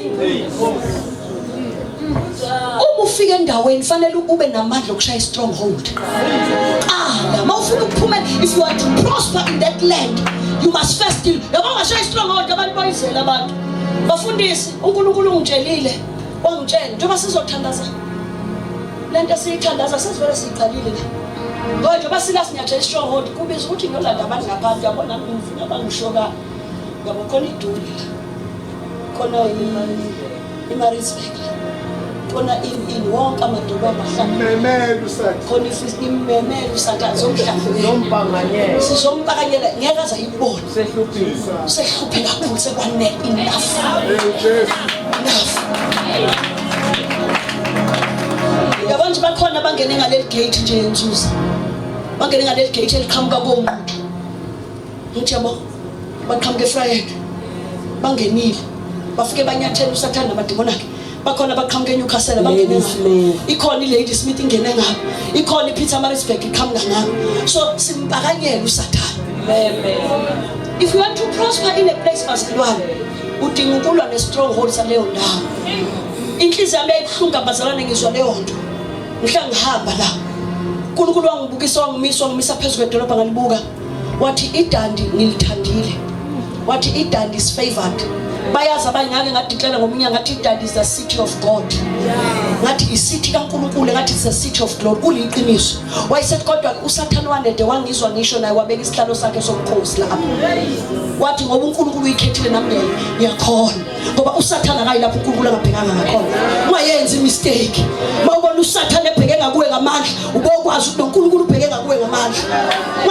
Uma ufika endaweni fanele ube namandla okushaya i-stronghold qala. Uma ufuna ukuphumela, if you want to prosper in that land, you must first deal. Yabo, ungashaya i-stronghold, abantu boyizela abantu. Bafundisi, uNkulunkulu ungitshelile, wangitshela njengoba sizothandaza lento esiyithandaza, sesivele siyiqalile la ngoba njengoba sila sinyathela i-stronghold, kubiza ukuthi ngiyolanda abantu ngaphandle. Yabona, ngifuna bangishoka, yabo, khona iduli la, khona iMaritzburg la, khona ini, wonke amadolobha ahlangene. Memela uSathane. Khona imemela uSathane zomhlanganyela. Zompanganyela. Sizompakanyela, ngeke aze ayibone. Sehluphile. Sehluphe kakhulu, sekwane enough. Hey Jesu. Enough. Yabo nje, bakhona abangene ngaleli gate nje yenzuza, bangene ngaleli gate eliqhamuka koNquthu, ngithi yabo, baqhamuka eVryheid, bangenile, bafike banyathela uSathane namadimoni akhe. Bakhona baqhamuka eNewcastle, bangene Lady ngapha. Smith. Ikhona iLadysmith ingene ngapha, ikhona iPietermaritzburg iqhamuka ngapha, so simpakanyela uSathane. Meme. If you want to prosper in a place, bazalwane, udinga ukulwa ne-stronghold saleyo ndawo. Inhliziyo yami yayibuhlungu bazalwane, ngizwa leyo nto. Ngihla ngihamba la, uNkulunkulu wangibukisa, wangimisa, wangimisa phezu kwedolobha, ngalibuka. Wathi iDundee ngilithandile. Wathi iDundee is favored. Bayazi abanye, ngake ngadeclare ngomunye, ngathi iDundee is the city of God. Ngathi i-city kaNkulunkulu, ngathi it's the city of glory. Kuliqiniso. Wayesethi kodwa uSathane wanede wangizwa ngisho naye, wabeka isihlalo sakhe sobukhosi lapho. Wathi ngoba uNkulunkulu uyikhethile, nami ngiyakhona, ngoba uSathane akayi lapho uNkulunkulu angabhekanga ngakhona. Ungayenzi imistake. Mawubona uSathane ebheke ngakuwe ngamandla, ubokwazi ukuthi noNkulunkulu ubheke ngakuwe ngamandla.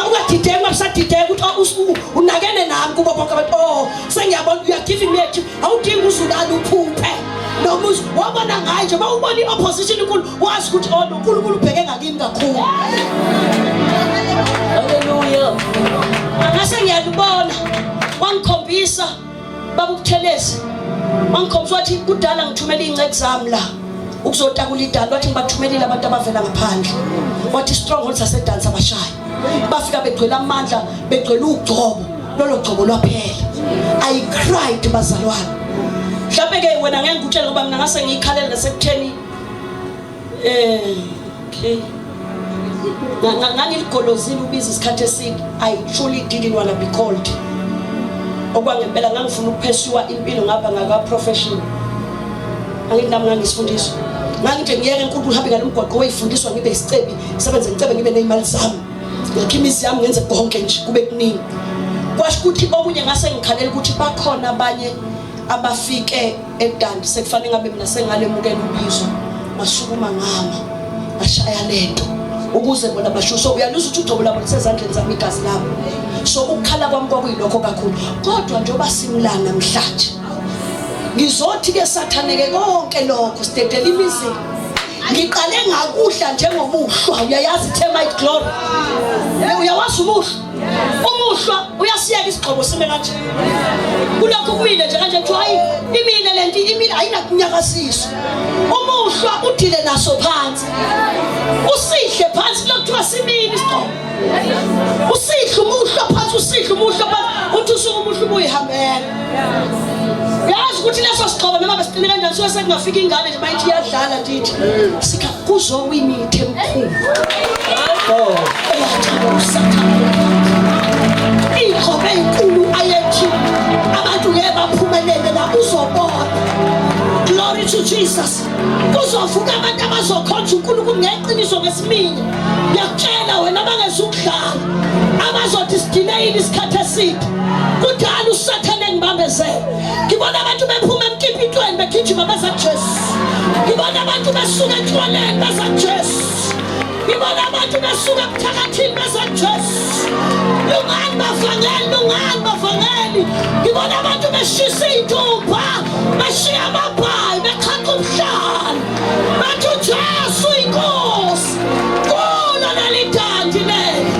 Ungadideki, ungasadideki ukuthi oh, unakene nami kubo bonke abantu. Oh, sengiyabona, you are giving me a tip. Awudingi uzulala uphuphe noma wabona ngayo nje. Mawubona i-opposition inkulu, wazi ukuthi oh, noNkulunkulu ubheke ngakimi kakhulu. Hallelujah. Ngase ngiyalubona, wangikhombisa baba uButhelezi, wangikhombisa, wathi kudala ngithumela iy'nceki zami la ukuzotakula iDundee. Wathi ngibathumelile abantu abavela ngaphandle. Wathi stronghold saseDundee abashaya, bafika begcwele amandla, begcwele ugcobo, lolo gcobo lwaphela. I cried bazalwane. Mhlawumbe ke wena ngeke ngikutshele, ngoba mina ngase ngiyikhalela nasekutheni okay, ngangiligolozile ubiza isikhathi eside. I truly didn't want to be called. Okwangempela ngangifuna ukuphesiwa impilo ngapha ngaka-profession. Angithi nami ngangisifundiswa, ngangithi ngiyeke enkulu, uhambe ngalo mgwaqo weyifundiswa, ngibe isicebi, ngisebenze, ngicebe, ngibe ney'mali zami, ngakhe imizi yami, ngenze konke nje kube kuningi. Kwasho ukuthi okunye ngase ngikhalela ukuthi bakhona abanye. Abafike eDandi sekufanele ngabe mina sengalemukela ubizo, ngasukuma ngama ngashaya lento ukuze bona basho. So uyaluzwa ukuthi ugcobo labo lisezandleni zami, igazi labo. So ukukhala kwami kwakuyilokho kakhulu, kodwa njengoba simlana namhlanje ngizothi ke sathane ke konke lokho sidedela imizini. Ngiqale ngakudla njengomuhlwa, uyayazi termite glory, uyawazi umuhlwa. Umuhlwa uyasiyeka isigqobo sime kanje, kulokhu kumile nje kanje, kuthiwa hayi imile lento, imile ayinakunyakaziswa. Umuhlwa udile naso phansi, usihle phansi, kulokhu kuthiwa simile isigqobo, usihle umuhlwa phansi, usihle umuhlwa phansi, uthi usuke umuhlwa ubuyihambela. Uyazi ukuthi leso sigqobo noma besiqine kanjani suke sekungafika ingane nje mayithi iyadlala nje ithi sikha kuzowa imithi emikhulu eyathanda uSathane, iy'gqobo ey'nkulu ayethi abantu ngeke baphumelele la. Uzobona, glory to Jesus, kuzovuka abantu abazokhonza uNkulunkulu ngeqiniso ngesiminya. Ngiyakutshela wena, abangezukudlala, abazothi sidileyile isikhathi eside, kudala uSathane engibambezela. Ngibona abantu bephuma emkipitweni begijima beza kuJesu. Ngibona abantu besuka etshwaleni beza kuJesu. Ngibona abantu besuka ebuthakathini beza kuJesu. Lungani bavangeli, lungani bavangeli. Ngibona abantu beshisa iy'thupha, beshiya amabhayi, beqhaqha umhlalo, bathi uJesu inkosi kulo leli dandi leli.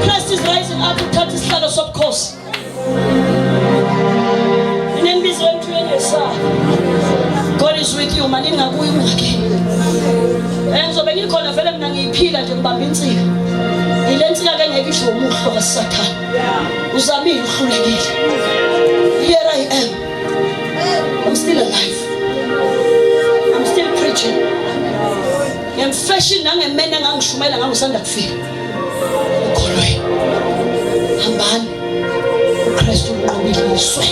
Christ is rising up uthatha isihlalo sobukhosi. Ninenibizo emthweni yesakhe. God is with you, mani ningakuyi ungakini. Ngizobe ngikhona vele mina, ngiyiphila nje, ngibamba insika. Ile nsika ke ngeke isho umuhlo kaSathane. Uzamile, uhlulekile. Here I am. I'm still alive. I'm still preaching. Ngemfashion nangemene engangishumela ngangisanda kufika. Ukholwe. Hambani. uKristu unqobile izwe.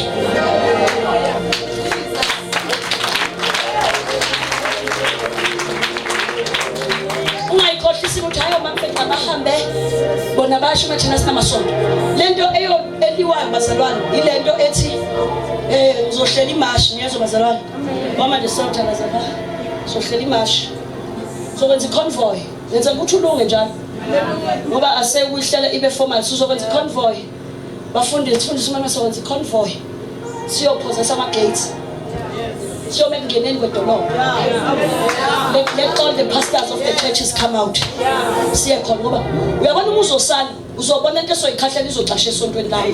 Ungayikhohlisi ukuthi hayi omamfethu abahambe bona basho uma thina sinamasonto. Lento eyo eliwayo bazalwane ilento ethi ngizohlela imashi, ngiyezwa bazalwane. Mama nje sawuthandaza la. Sohlela imashi. Sokwenza iconvoy. Ngenza ukuthi ulunge njalo. Ngoba asekuhlela ibe formal, sizokwenza iconvoy. Bafundisi, sifundise umama, sokwenza iconvoy. Siyophozesa ama gates. Siyome ekungeneni kwedolobha. Let all the pastors of the churches come out. Siye khona ngoba uyabona uma uzosala uzobona into esoyikhahlela izocasha esontweni lakho.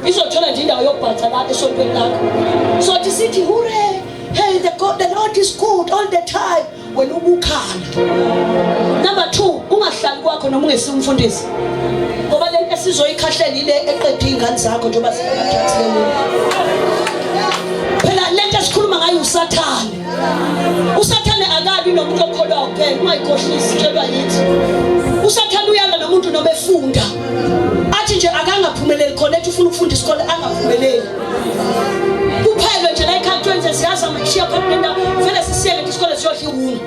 Izothola nje indawo yokubhaca la esontweni lakho. Sothi sithi hooray, hey, the God, the Lord is good all the time. Wena ubukhala. Number 2, ungahlali kwakho noma ungesiyo umfundisi. Ngoba lento esizoyikhahlela ile eqeda izingane zakho njengoba zikuma-drugs leyo. Phela lento esikhuluma ngayo uSathane. USathane akabi nomuntu okholwayo kuphela, ungayikhohlisi, tshelwa yithi. USathane uyala nomuntu noma efunda. Athi nje akangaphumeleli khona, ethi ufuna ukufunda isikole angaphumeleli. Kuphelwe nje la ekhaya kuthiwa siyazama ishiya phakathi nendawo, vele sisiyeke isikole siyodla iwunga.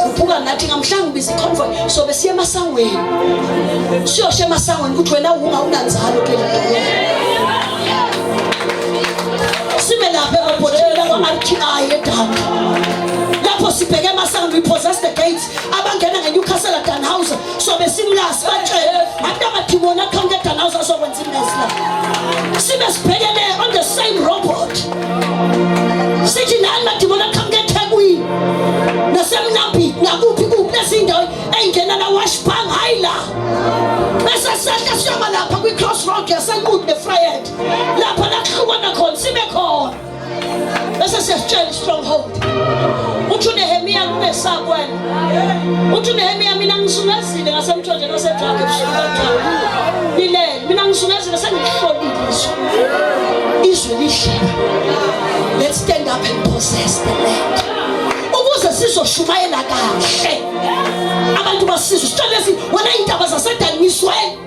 Khuphuka nathi ngamhlanga ubiza iconvoy, sobe siye emasangweni. Siyosha emasangweni ukuthi wena wunga unanzalo kuleli dolobha. Sime lapha erobhothini lakwa-RTI eDanda. Lapho sibheke emasangweni, we possess the gates. Abangena ngeNewcastle Dannhauser sobe simlasi batshele abantu amadimoni aqhamuka eDannhauser azokwenza imess la. Sibe sibhekene on the same robot. Sithi nani madimoni aqhamuka eThekwini naseMnambithi nakuphi kuphi lezi ndawo ey'ngena la Washbang, hayi la. Bese sehla siyoma lapha kwi-crossroad yaseNquthu neVryheid, lapha la kuhlukana khona, sime khona bese siyasitshela i-stronghold. Uthi uNehemiya, kungesabi wena. Uthi uNehemiya, mina ngisungezile ngasemthonjeni wasedrage ebusuku kanjalo nilele, mina ngisungezile, sengikuhlolile izwe, izwe lihle. Let's stand up and possess the land ukuze sizoshumayela kahle abantu basizwe. Sitshele lezi wena iy'ndaba zasedani, ngizwele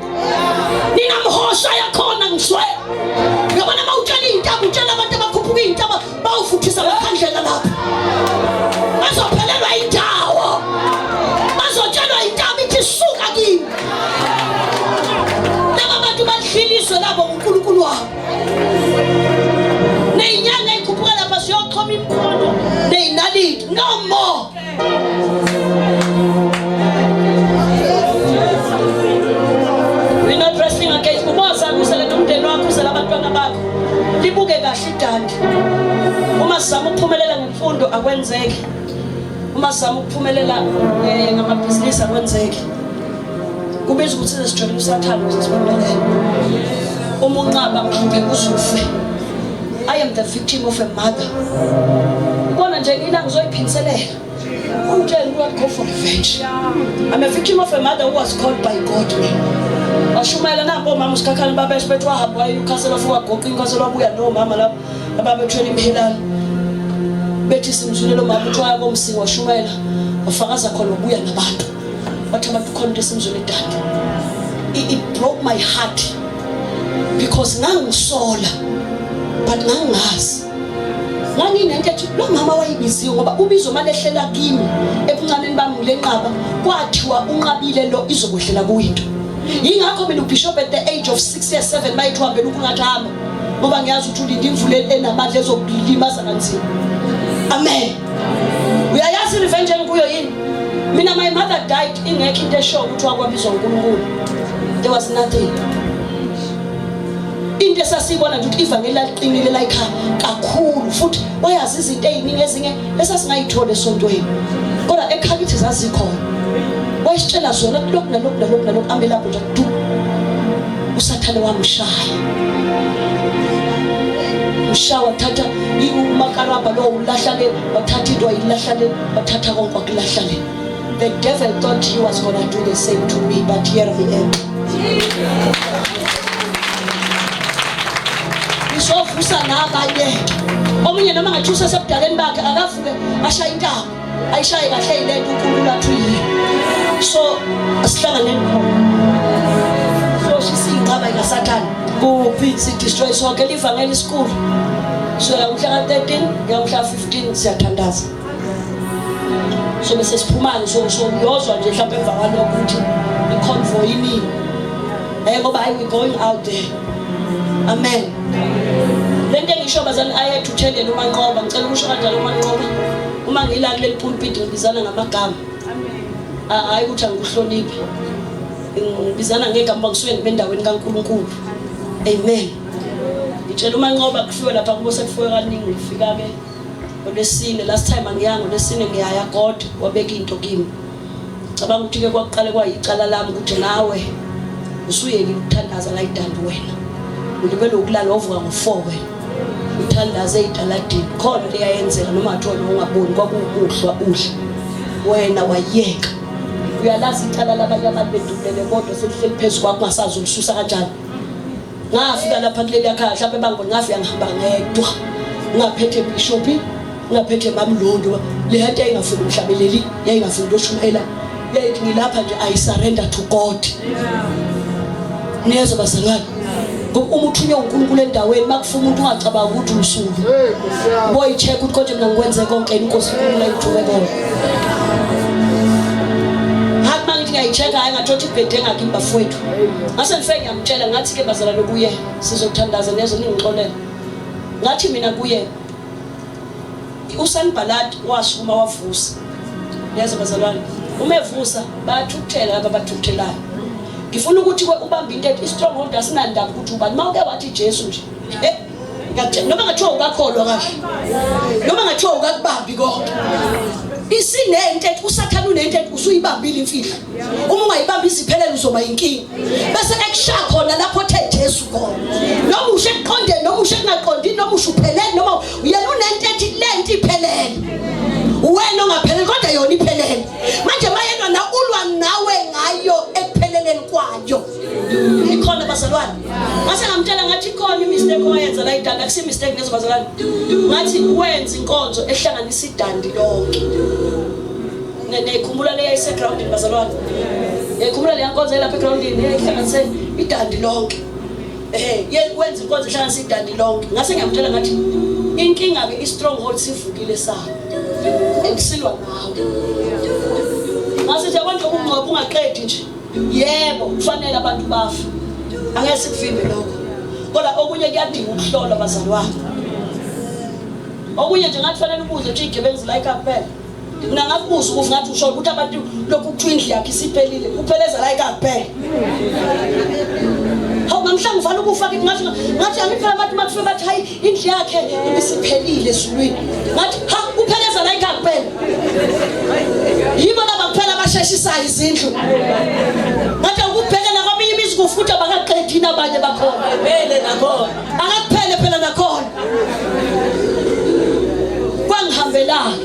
ninamhosha yakhona, ngizwele. Uyabona uma utshela iy'ntaba, utshela abantu abakhuphuka iy'ntaba, bawufuthisa amakhandlela lapho, bazophelelwa indawo, bazotshelwa intaba ithi suka kimi. Ibizo labo uNkulunkulu wabo. Neyinyanga ekhuphuka lapha siyoxhoma imikhono neyinaliti. No more. We're not wrestling against uboza uzele nomndeni wakho uzele abantwana bakho. Libuke kahle idandi. Uma sizama ukuphumelela ngemfundo akwenzeki. Uma sizama ukuphumelela eh, ngamabhizinisi akwenzeki. Kubiza ukuthi size sijoyine uSathane ukuze siphumelele. Uma unqaba uhlupheka uzufe. I am the victim of a mother. Ubona nje ngila ngizoyiphindiselela. Ungitshela ukuthi go for revenge. I'm a victim of a mother who was called by God. Washumayela nampo omama uSikhakhane babesho bethi wahamba waye eNewcastle wafika wagoqa iNewcastle wabuya nomama lapho ababethwele imihilane. Bethi simzwile lo mama uthi waya koMsinga washumayela wafakaza khona wabuya nabantu. Wathi abantu khona into esimzwile dade. It broke my heart because ngangisola but ngangingazi. Nganginento ethi lo mama wayebiziwe ngoba ubizo malehlela kimi ebuncaneni bami ngilenqaba kwathiwa unqabile lo izokwehlela kuyinto. Yingakho mina ubishop at the age of 6 years 7 mayithi uhambela ukungathi hamba ngoba ngiyazi ukuthi ulinde imvula enamandla ezokulimaza kanzima. Amen. Uyayazi revenge engikuyo yini? Mina my mother died ingekho into esho ukuthi wakwabizwa uNkulunkulu. There was nothing. Into esasiyibona nje ukuthi ivangeli laliqinile layikhaya kakhulu futhi wayazi izinto eziningi ezinye esasingayithola esontweni. Kodwa ekhaya kithi zazikhona. Wayesitshela zona kulokhu nalokhu nalokhu nalokhu ambe lapho nje du. Usathane wamshaya. Mshaya wathatha umakarabha lo ulahla le wathatha into wayilahla le wathatha konke wakulahla le. The devil thought he was gonna do the same to me, but here I am. Ngizovusa nabanye. Omunye noma ngathi usesebudaleni bakhe akavuke ashaye intamo. Ayishaye kahle ilento uNkulunkulu athi uyiyo. So asihlanganeni khona. So sisiyinqaba ikaSathane. Kuphi si destroy sonke livangeli isikhulu. So la umhla ka-13 kuya umhla ka-15 siyathandaza. So bese siphuma so so uyozwa nje mhlawumbe emva kwalokho ukuthi i-convoy inini. Eh ngoba hayi we going out there. Amen. Lento engisho bazali I had to tell yena uManqoba ngicela ukusho kanjalo uManqoba uma ngila kuleli pulpit ngibizana ngamagama. Hayi ukuthi angikuhloniphi. Ngibizana ngegama ngisuke ngibe endaweni kaNkuluNkulu. Amen. Ngitshela uManqoba kufiwe lapha kubo sekufiwe kaningi ngifika ke ngolwesine last time angiyanga ngolwesine ngiyaya God wabeka into kimi. Cabanga ukuthi ke kwakuqale kwayicala lami ukuthi nawe usuyekile ukuthandaza la idandi wena. Ulibele ukulala wavuka ngo4 wena. Uthandaze eyitaladini khona into eyayenzeka noma ngathiwa ungaboni kwakukuhlwa udla. Wena wayeka. Uyalazi icala labanye abantu bedubulele kodwa selihleli phezu kwakho ungasazi ulisusa kanjani. Ngafika lapha kuleli khaya mhlawumbe bangibona ngafika ngihamba ngedwa. Ngaphethe bishop, ngaphethe mamlondo. Le nto yayingafuni umhlabeleli, yayingafuni loshumayela. Yayithi ngilapha nje I surrender to God. Niyezwa bazalwane? Ngoba uma uthunywe uNkulunkulu endaweni makufuna umuntu ungacabanga ukuthi umsulwa. Hey, Nkosi yami. Boyi-check ukuthi konje mina ngikwenze konke yini inkosi uNkulunkulu ayithume kona. Hayi uma ngithi ngiyayi-check-a hhayi ngathola ukuthi ibhede engakimi bafowethu. Ngase ngifike ngiyamtshela ngathi ke bazalwane kuye sizothandaza nezo ningixolele. Ngathi mina kuye uSanballat wasukuma wavusa. Yazi bazalwane uma evusa bayathukuthela laba abathukuthelayo. Ngifuna ukuthi ubambe into ethi i-stronghold asinandaba ukuthi ubani. Uma uke wathi Jesu nje eh ngiyakutshela noma ngathiwa ukakholwa kahle. Noma ngathiwa ukakubambi konke. Isinento ethi uSathane unento ethi usuyibambile imfihlo. Uma ungayibambi iziphelele uzoba inkinga. Bese ekushaya khona lapho othe Jesu khona. Noma ushe ekuqondeni noma ushe kungaqondini noma ushe uphelele noma yena unento ethi lento iphelele. Wena ongaphelele kodwa yona iphelele. Manje mayelwa na ulwa nawe ngayo ekupheleleni kwayo. Ikhona bazalwane. Ngase ngamtshela ngathi ikhona imistake owayenza la idandi akusi mistake nezo bazalwane. Ngathi wenza inkonzo ehlanganisa idandi lonke. Niyikhumbula le yayisegroundini bazalwane. Niyikhumbula le nkonzo elapha egroundini eyayihlanganise idandi lonke. Eh, wenza inkonzo ehlanganisa idandi lonke. Ngase ngiyamtshela ngathi inkinga ke i-stronghold sivukile sawo. Engisilwa nawe. Ngase nje abantu ukungcoba ungaqedi nje. Yebo, kufanele abantu bafe. Angeke sikuvimbe lokho. Okunye kuyadinga ukuhlolwa bazalwane. Okunye nje ngathi fanele ubuze nje igebenzi la ekhaya kuphela. Mina ngakubuza ukuthi ngathi usho ukuthi abantu lokhu kuthiwa indlu yakhe isiphelile, upheleza la ekhaya kuphela. Hawu ngamhla ngivala ukufa kithi ngathi ngathi angiphela abantu makufe bathi hayi indlu yakhe ibisiphelile ezulwini. Ngathi ha upheleza la ekhaya kuphela. Yibo laba kuphela abasheshisayo izindlu. Ngathi ukubheka nakwaminye imizi kufa ukuthi abakaqedi nabanye bakhona. Phele nakhona. Akakuphele phela nakhona. Kwangihambelana.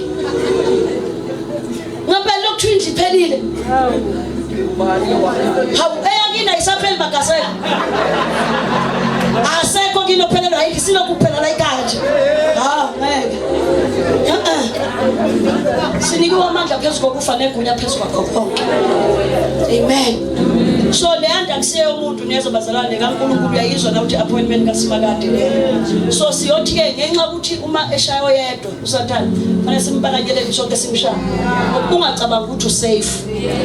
Ngempela lokuthiwa indlu iphelile. Hawu eyakini ayisapheli magasela. Asekho kini ophelelwa yindlu sinokuphela la ekhaya nje. Ha ngeke. Eh. Sinikiwe amandla phezu kokufa negunya phezu kwakho konke. Amen. So le nto akusiye umuntu niyezwa bazalwane kaNkulunkulu uyayizwa na ukuthi appointment kaSimakade leyo. So siyothi ke ngenxa ukuthi uma eshaya oyedwa uSathane fanele simpakanyelele sonke simshaya. Ungacabanga ukuthi usafe.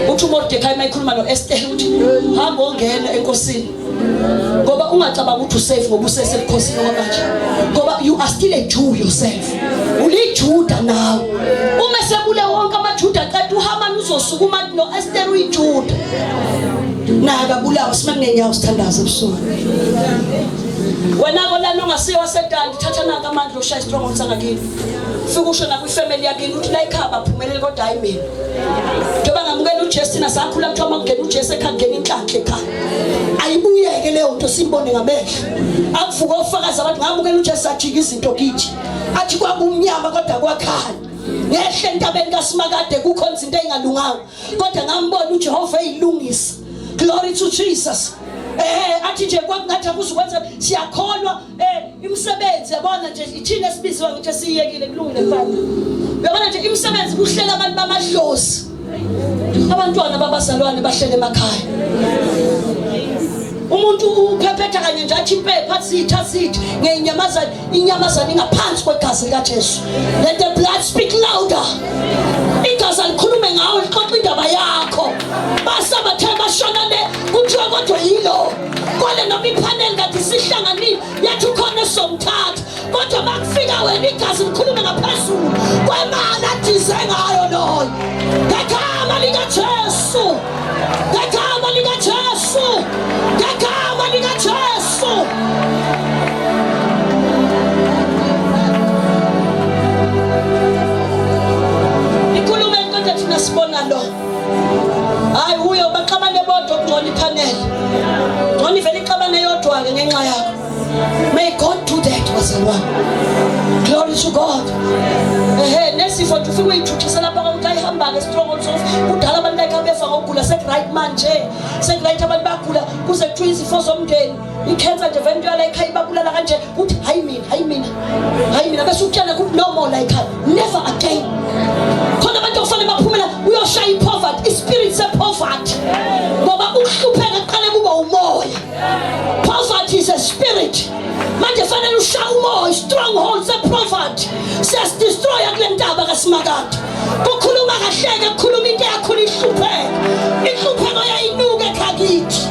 Uthi uMordecai uma ekhuluma noEsther uthi hamba ongena enkosini. Ngoba ungacabanga ukuthi usafe ngoba usesebukhosini okwamanje. Ngoba you are still a Jew yourself. UliJuda nawe. Uma sebule wonke amaJuda qeda uHaman uzosukuma athi noEsther uyiJuda. Naye akabulawa sime ngenyawo sithandaze ebusuku. Wena kolana ongasiyo wasedandi thatha nanka amandla oshaya stronghold sangakini. Fika usho nakwifamily yakini uthi la ekhaya baphumelele kodwa hayi mina. Njengoba ngamukela uJesu thina sakhula kuthiwa uma kungena uJesu ekhaya kungena inhlanhla ekhaya. Ayibuyeke leyo nto simbone ngamehlo. Akuvuka ofakazi abantu ngamukela uJesu ajika izinto kithi. Athi kwakumnyama kodwa kwakhanya. Ngehle entabeni kaSimakade kukhona izinto ezingalunganga kodwa ngambona uJehova eyilungisa. Glory to Jesus. Eh athi nje kwakungathi akuzukwenza siyakholwa eh imisebenzi yabona nje ithina esibiziwa ngithi esiyekile kulungile mfana. Uyabona nje imisebenzi kuhlela abantu bamadlozi. Abantwana babazalwane bahlele emakhaya. Umuntu uphephetha kanye nje athi impepha sitha sithi ngenyamazane inyamazane ingaphansi kwegazi likaJesu. Let the blood speak louder. Igazi alikhulume ngawe lixoxa indaba yakho. Basabathe bashona le kuthiwa kodwa yilo. Kwale noma iphaneli kade sihlanganile yathi ukhona esomthatha kodwa makufika wena igazi likhulume ngaphezulu kwemali adize ngayo loyo. Ngegama likaJesu. Ngegama likaJesu. Ngegama likaJesu. Ikhulume kodwa thina sibona lo. Hayi uyo baxabane bodwa kungcono iphaneli. Ngcono ivele ixabane yodwa ke ngenxa yakho. May God do that bazalwane. Glory to God. Ehe nesifo nje ufike uyithuthisa lapha ukuthi ayihamba ke stronghold sof. Kudala abantu like abefa ngokugula sek right manje. Sek right abantu bagula kuze kuthiwe izifo zomndeni. Ikhensa nje vele into yala ekhaya ibabulala kanje uthi hayi mina hayi mina. Hayi mina bese utshela ukuthi no more la ekhaya. Never again. Khona abantu okufanele baphumela uyoshaya ipoverty, ispirit sepoverty. Ngoba ukuhlupheka kuqale kuba umoya. Poverty is a spirit. Manje fanele ushaya umoya, stronghold sepoverty. Siyasidestroya kule ntaba kaSimakade. Kukhuluma kahleke kukhuluma into eyakhula ihlupheka. Inhlupheko yayinuka ekhakithi.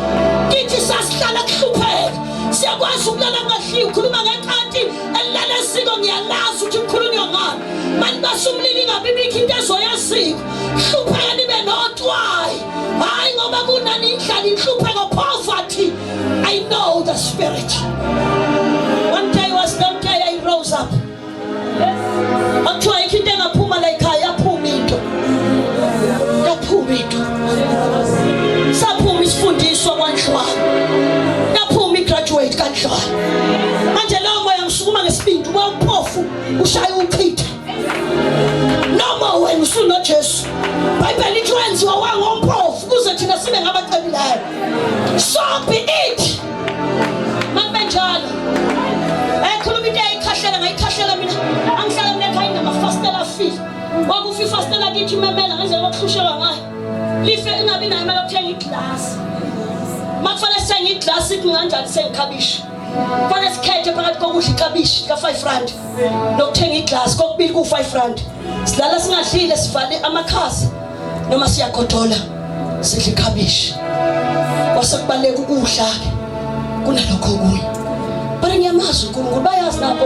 Kithi sasihlala kuhlupheka. Siyakwazi ukulala kungadliwa ukhuluma ngekanti elilala eziko ngiyalazi ukuthi kukhulunywa ngani. Manje basumlilo ingabi bikho into ezoyaziko. Hlupheka nibe notwayi. Hayi ngoba kunani indlala inhlupheko poverty. I know the spirit. One day was that day I rose up. Akuthiwa ayikho into engaphuma la ekhaya yaphuma into. Yaphuma into. Saphuma isifundiswa kwaNdlwana. Yaphuma igraduate kaNdlwana. Manje lowo moya ngisukuma ngesibindi uba uphofu ushaya uchithe. Noma wena usunoJesu. Bible lithi wenziwa wangompofu kuze thina sibe ngabacebileyo. So be it. Makube njalo. Ekhuluma into eyayikhahlela ngayikhahlela mina. Angihlala mina ekhaya ngamafastela afile. Kwakufa ifastela kithi imemela ngendlela okuhlusheka ngayo. Life ingabi nayo imali yokuthenga iglasi. Makufanele sithenge iglasi kunganjani sengikhabishi. Kufanele sikhethe phakathi kokudla ikabishi ka-5 rand nokuthenga iglasi kokubili ku-5 rand. Silala singadlile sivale amakhasi noma siyagodola sidla ikhabishi. Kwase kubaleka ukudla ke kunalokho okunye. But ngiyamazi uNkulunkulu, bayazi nabo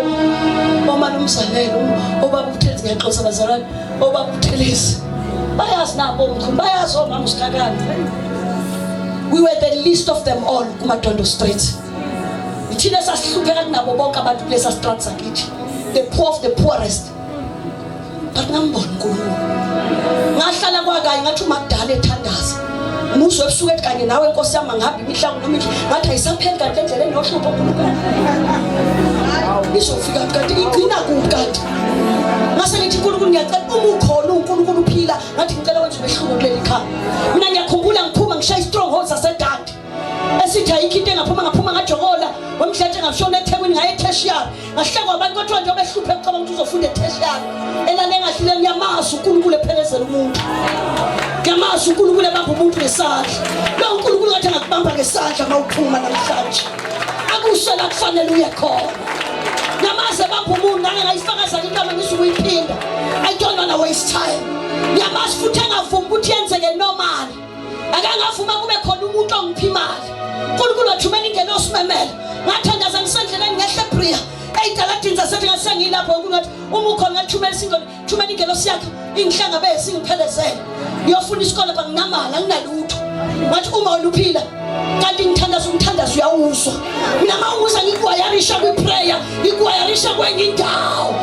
omalumzanelo, obaba uButhelezi, ngiyaxoxa bazalwane, obaba uButhelezi bayazi nabo omkhulu, bayazi omama uSikakane. We were the least of them all kuMadondo Street. Ithina sasihlupheka kunabo bonke abantu kulesa street sakithi, the poor of the poorest. But ngambona uNkulunkulu, ngahlala kwakanye, ngathi uma kudala ethandaza muzwe ebusuku ethi kanye nawe nkosi yami angihambi imihlango noma indlela, ngathi ayisapheli kanti endlela enohlupho uNkulunkulu izofika kanti igcina kuphi kanti. Ngase ngithi uNkulunkulu ngiyacela uma ukhona uNkulunkulu uphila, ngathi ngicela wenze umehluko kuleli khaya. Mina ngiyakhumbula ngiphuma ngishaya i-stronghold sasedandi esithi ayikho into engaphuma, ngaphuma ngajokola wemhlatshe ngashona eThekwini ngaye etertiary, ngahlekwa abantu kwathiwa njengoba ehluphe ekucabanga ukuthi uzofunda etertiary elale engahlile. Ngiyamazi uNkulunkulu ephelezela umuntu, ngiyamazi uNkulunkulu ebamba umuntu ngesandla. Lo uNkulunkulu ngathi angakubamba ngesandla uma uphuma namhlanje akusho la kufanele uye khona. Ngiyamazi ebamba umuntu, ngake ngayifakaza into angizukuyiphinda, I don't wanna waste time. Ngiyamazi futhi engavumi ukuthi yenzeke normally, akangavuma kube khona umuntu ongipha imali. uNkulunkulu wathumela ingelosi memela, ngathandaza ngisendleleni ngehle eBria eyitaladini zasethi ngasengilapho, uNkulunkulu wathi uma ukhona ngathumela isingoni, thumela ingelosi yakho ingihlangabeze ingiphelezele ngiyofuna isikole, banginamali anginalutho. Ngathi uma wena uphila kanti ngithandaza umthandazo uyawuzwa. Mina uma unguza ngikwayarisha kwi-prayer, ngikwayarisha kwenye indawo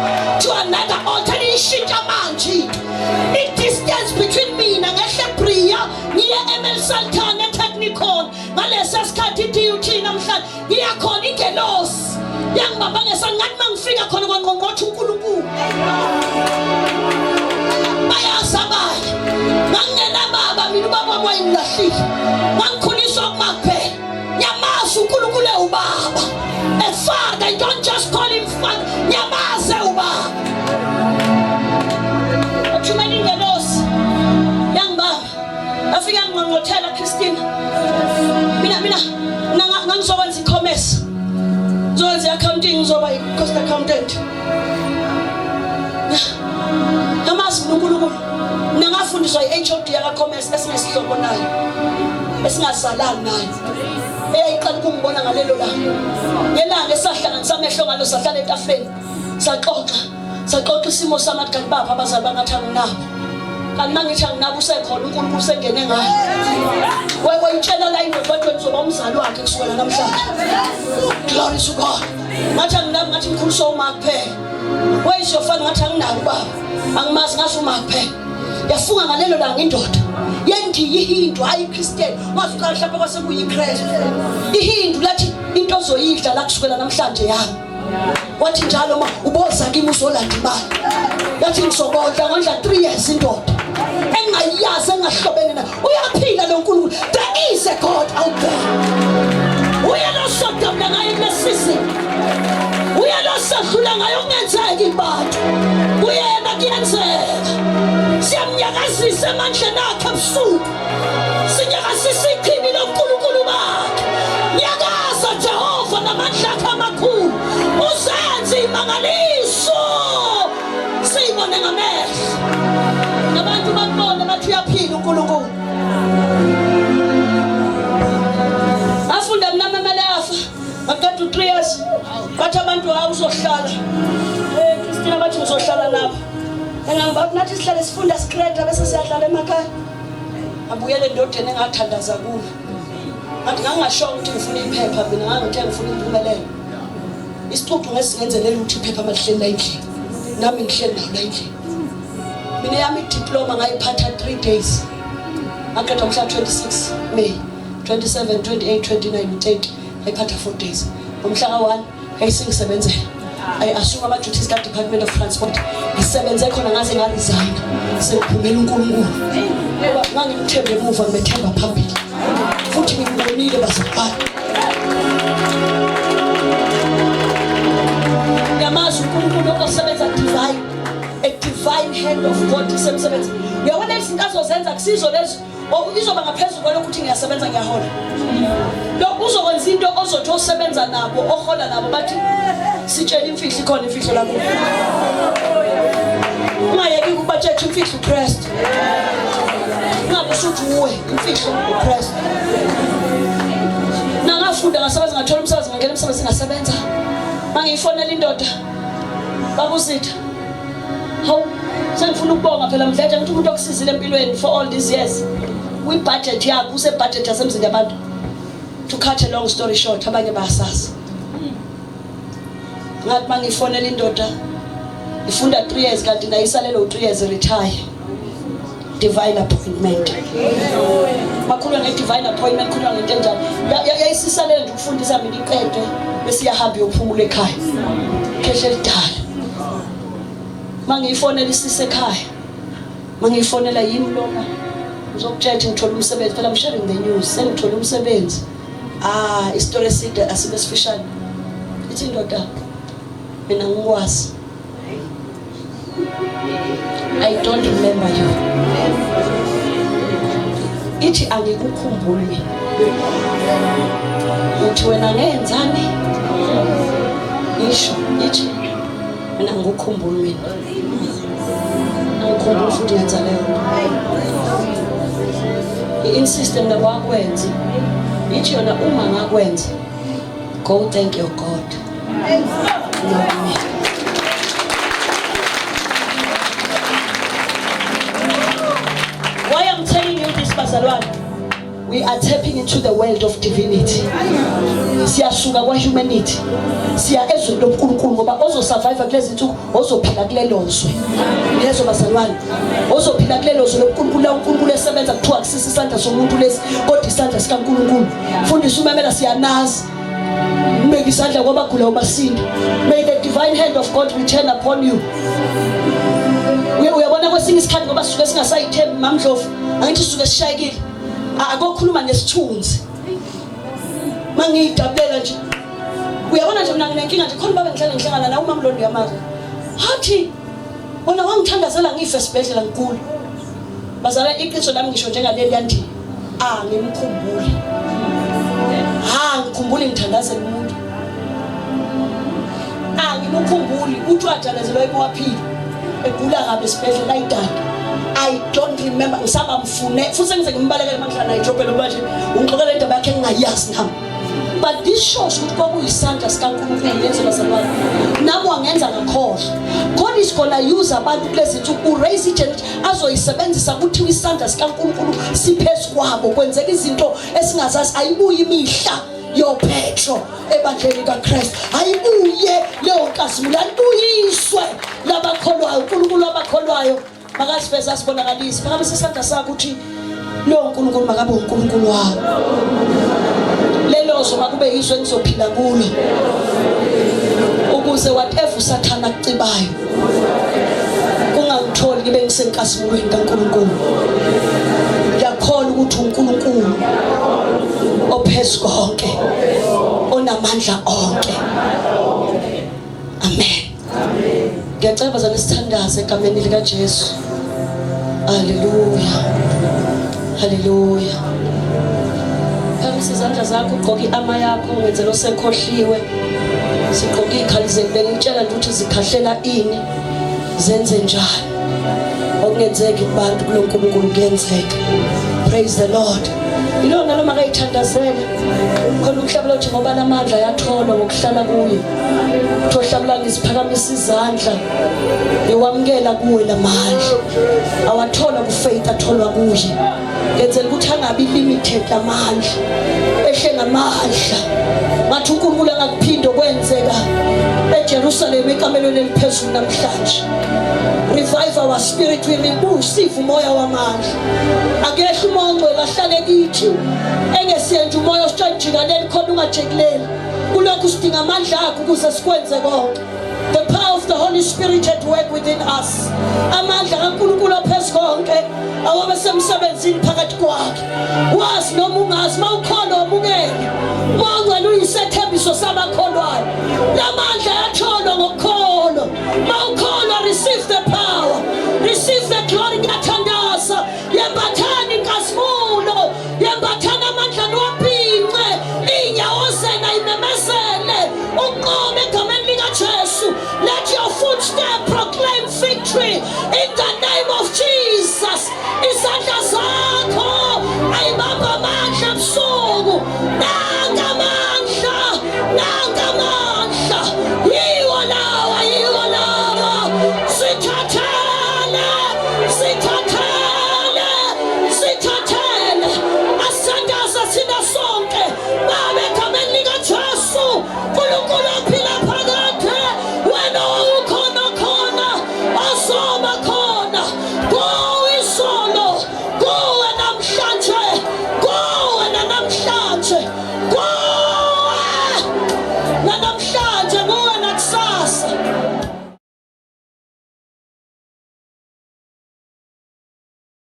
to another altar, liyishintsha manje into i-distance between mina ngehle Bria ngiye eMel Sultan eTechnikon ngalesa sikhathi i-DUT namhlanje ngiyakhona, ingelosi yangibamba ngesandla, ngathi mangifika khona kwangqongqotha uNkulunkulu. Bayazi abanye ngangingenababa mina, ubaba wami wayengilahlile, ngangikhuliswa kuma kuphela. Ngiyamazi uNkulunkulu ewubaba, a father. I don't just call him father, ngiyamazi ewubaba. Wathumela ingelosi yangibamba, afika ngingqongqothela Christina. Mina ngangizokwenza i-commerce, ngizokwenza i-accounting, ngizoba i-cost accountant. Ngamazi mina uNkulunkulu. Mina ngafundiswa i-HOD yaka-commerce esingesihlobo nayo, esingazalani nayo, eyayiqala ukungibona ngalelo langa, ngelanga esahlanganisa amehlo ngalo, sahlala etafuleni saxoxa, saxoxa isimo sami, kanti bapha abazali bangathi anginabo, kanti uma ngithi anginabo usekhona uNkulunkulu usengene ngayo. Wayitshela la indoda wathi wena uzoba umzali wakhe kusukela namhlanje. Glory to God. Ngathi anginabo, ngathi ngikhuliswa uma kuphela wayisiyofana, ngathi anginabo ubaba, angimazi, ngathi uma kuphela. Yafunga ngalelo langa indoda yendiya iHindu, hayi iChristian, wazi uqala mhlawumbe kwase kuyiKristu, iHindu, lathi into ozoyidla la kusukela namhlanje yami. Wathi njalo ma uboza kimi uzolanda imali, yathi ngizobondla, ngondla 3 years indoda engayazi engahlobene nayo. Uyaphila lo Nkulunkulu. There is a God out there. Uye lo sodabula ngaye kule season, uye lo sadlula ngayo kungenzeki bantu, kuyena kuyenzeka. Siyamnyakazisa emandleni akhe ebusuku, sinyakazisa ichibi lobunkulunkulu bakhe. Nyakaza Jehova namandla akhe amakhulu, uzenze imangaliso siyibone ngamehlo, nabantu bakubone bathi uyaphila uNkulunkulu. Afunda mina mamele afa ngaqeda u-3 years, bathi abantu hawu uzohlala Christina, bathi ngizohlala nabo engangibathi nathi sihlale sifunda sikreda bese siyahlala emakhaya. Abuyele endodeni engathandaza kuyo, ngathi ngangingasho ukuthi ngifuna iphepha mina, ngangithe ngifuna impumelelo. Isixuxu ngesingenzelela ukuthi iphepha malihleli la endlini nami ngihleli nawo la endlini. Mina yami idiploma ngayiphatha 3 days, ngaqeda mhla 26 May, 27, 28, 29, 30, ngayiphatha 4 days. Ngomhla ka-1 yayisengisebenzela. I assume ama-duties ka-Department of Transport, ngisebenze khona ngaze ngaresign, sengiphumela uNkulunkulu ngoba ngangimthembe emuva, ngimethemba phambili futhi ngimbonile bazalwane. Ngiyamazi uNkulunkulu osebenza divine, a divine hand of God isemsebenzi. Uyabona izinto azozenza kusizo lezo izoba ngaphezulu kwalokhu ukuthi ngiyasebenza ngiyahola. Lo uzokwenza into ozothi osebenza nabo, ohola nabo, bathi sitshele imfihlo, ikhona imfihlo lapho. Ungayeki ukubatshetha imfihlo uKristu, ungabe usuthi uwe imfihlo uKristu. Ngafunda ngasebenza ngathola umsebenzi ngangena emsebenzini ngasebenza. Mangiyifonela indoda babusitha. Hawu sengifuna ukubonga phela Mdletshe ngithi umuntu okusizile empilweni for all these years. Kwi budget yakho use budget yasemzini yabantu. To cut a long story short abanye bayasazi. Ngathi mangifonela indoda ifunda 3 years kanti nayo isalele u3 years retire. Divine appointment. Bakhuluma nge-divine appointment khuluma ngento enjani. Yayisisalele nje ukufundisa mina iqede bese iyahamba iyophumula ekhaya. Khehla elidala. Mangiyifonela isise ekhaya. Mangiyifonela yimi lona. Ngizokutshela ukuthi ngithola umsebenzi phela I'm sharing the news. Sengithola umsebenzi. Ah, isitori eside asibe sifishane. Ithi indoda mina ngikwazi. I don't remember you. Ithi angikukhumbuli mina. Uthi wena ngenzani? Isho ithi mina ngikukhumbuli mina. Angikhumbuli futhi ngenza leyo nto. I-insist mina wakwenza. Ithi yona uma ngakwenza go thank your God. Not me. Why I'm telling you this bazalwane? We are tapping into the world of divinity. Siyasuka kwa humanity. Siya ezweni lobuNkulunkulu ngoba ozosurvive kulezi nsuku ozophila kulelo zwe. Lezo bazalwane. Ozophila kulelo zwe lobuNkulunkulu la uNkulunkulu esebenza kuthiwa kusisa isandla somuntu lesi kodwa isandla sikaNkulunkulu. Fundisa umemela siyanazi. Ubeke isandla kwabagulayo basinde. May the divine hand of God return upon you. Uyabona kwesinye isikhathi ngoba sisuke singasayithembi mamndlovu angithi sisuke sishayekile akokhuluma nesithunzi mangiyidabulela nje uyabona nje mina nginenkinga nje khona baba ngihlale ngihlangana nawe umama londo uyamazi hathi wena wangithandazela ngife esibhedlela ngigula bazala iqiniso lami ngisho njengaleli yandini ah ngimkhumbule ha ngikhumbule ngithandazela umuntu ah ngimkhumbuli uthi wathandazelwa ebuwaphila egula kabi esibhedlela ayidada I don't remember ngisaba mfune futhi sengize ngimbalekele mangihlala naye edrobheni manje ungixoxela indaba yakhe engingayazi nami but this shows ukuthi kwakuyisandla sikaNkulunkulu lezo bazalwane nami wangenza ngakhohlwa God is gonna use abantu kulezi nsuku uraise igeneration azoyisebenzisa kuthiwa isandla sikaNkulunkulu siphezu kwabo kwenzeka izinto esingazazi ayibuyi imihla yoPetro ebandleni kaKristu ayibuye leyo nkazimulo alibuyiswe labakholwayo uNkulunkulu abakholwayo makasiveze asibonakalise phakamisa isandla sakho uthi lowo nkulunkulu makabe unkulunkulu wami lelo zwe makube yizwe engizophila kulo ukuze whatever usathana akucibayo kungangitholi ngibe ngisenkazimulweni kaNkulunkulu ngiyakholwa ukuthi uNkulunkulu ophezu konke onamandla onke amen Ngiyacela bazalwane sithandaze egameni likaJesu. Haleluya. Haleluya. Phakamisa izandla zakho ugqoke i-ama yakho ngenzela osekhohliwe. Sigqoke iy'khali zenu bengitshela nje ukuthi zikhahlela ini zenze njani. Okungenzeki kubantu kulo Nkulunkulu kuyenzeka. Praise the Lord. Ilona noma kayithandazele khona umhlaba lothi ngoba namandla ayatholwa ngokuhlala kuye. Thohlabula ngiziphakamisa izandla ngiwamukela kuwe lamandla awathola kufaith atholwa kuye ngenzela ukuthi angabi limited lamandla ehle ngamandla ngathi uNkulunkulu angakuphinde kwenzeka eJerusalem ekamelweni eliphezulu namhlanje revive our spirit we receive umoya wamandla akehle umoya ongcwele ahlale kithi engesiyenje umoya ositshajika leli khona ungajekileli kulokhu sidinga amandla akho ukuze sikwenze konke the power of the Holy Spirit at work within us amandla kaNkulunkulu aphezu konke awabe semsebenzini phakathi kwakhe wazi noma ungazi mawukho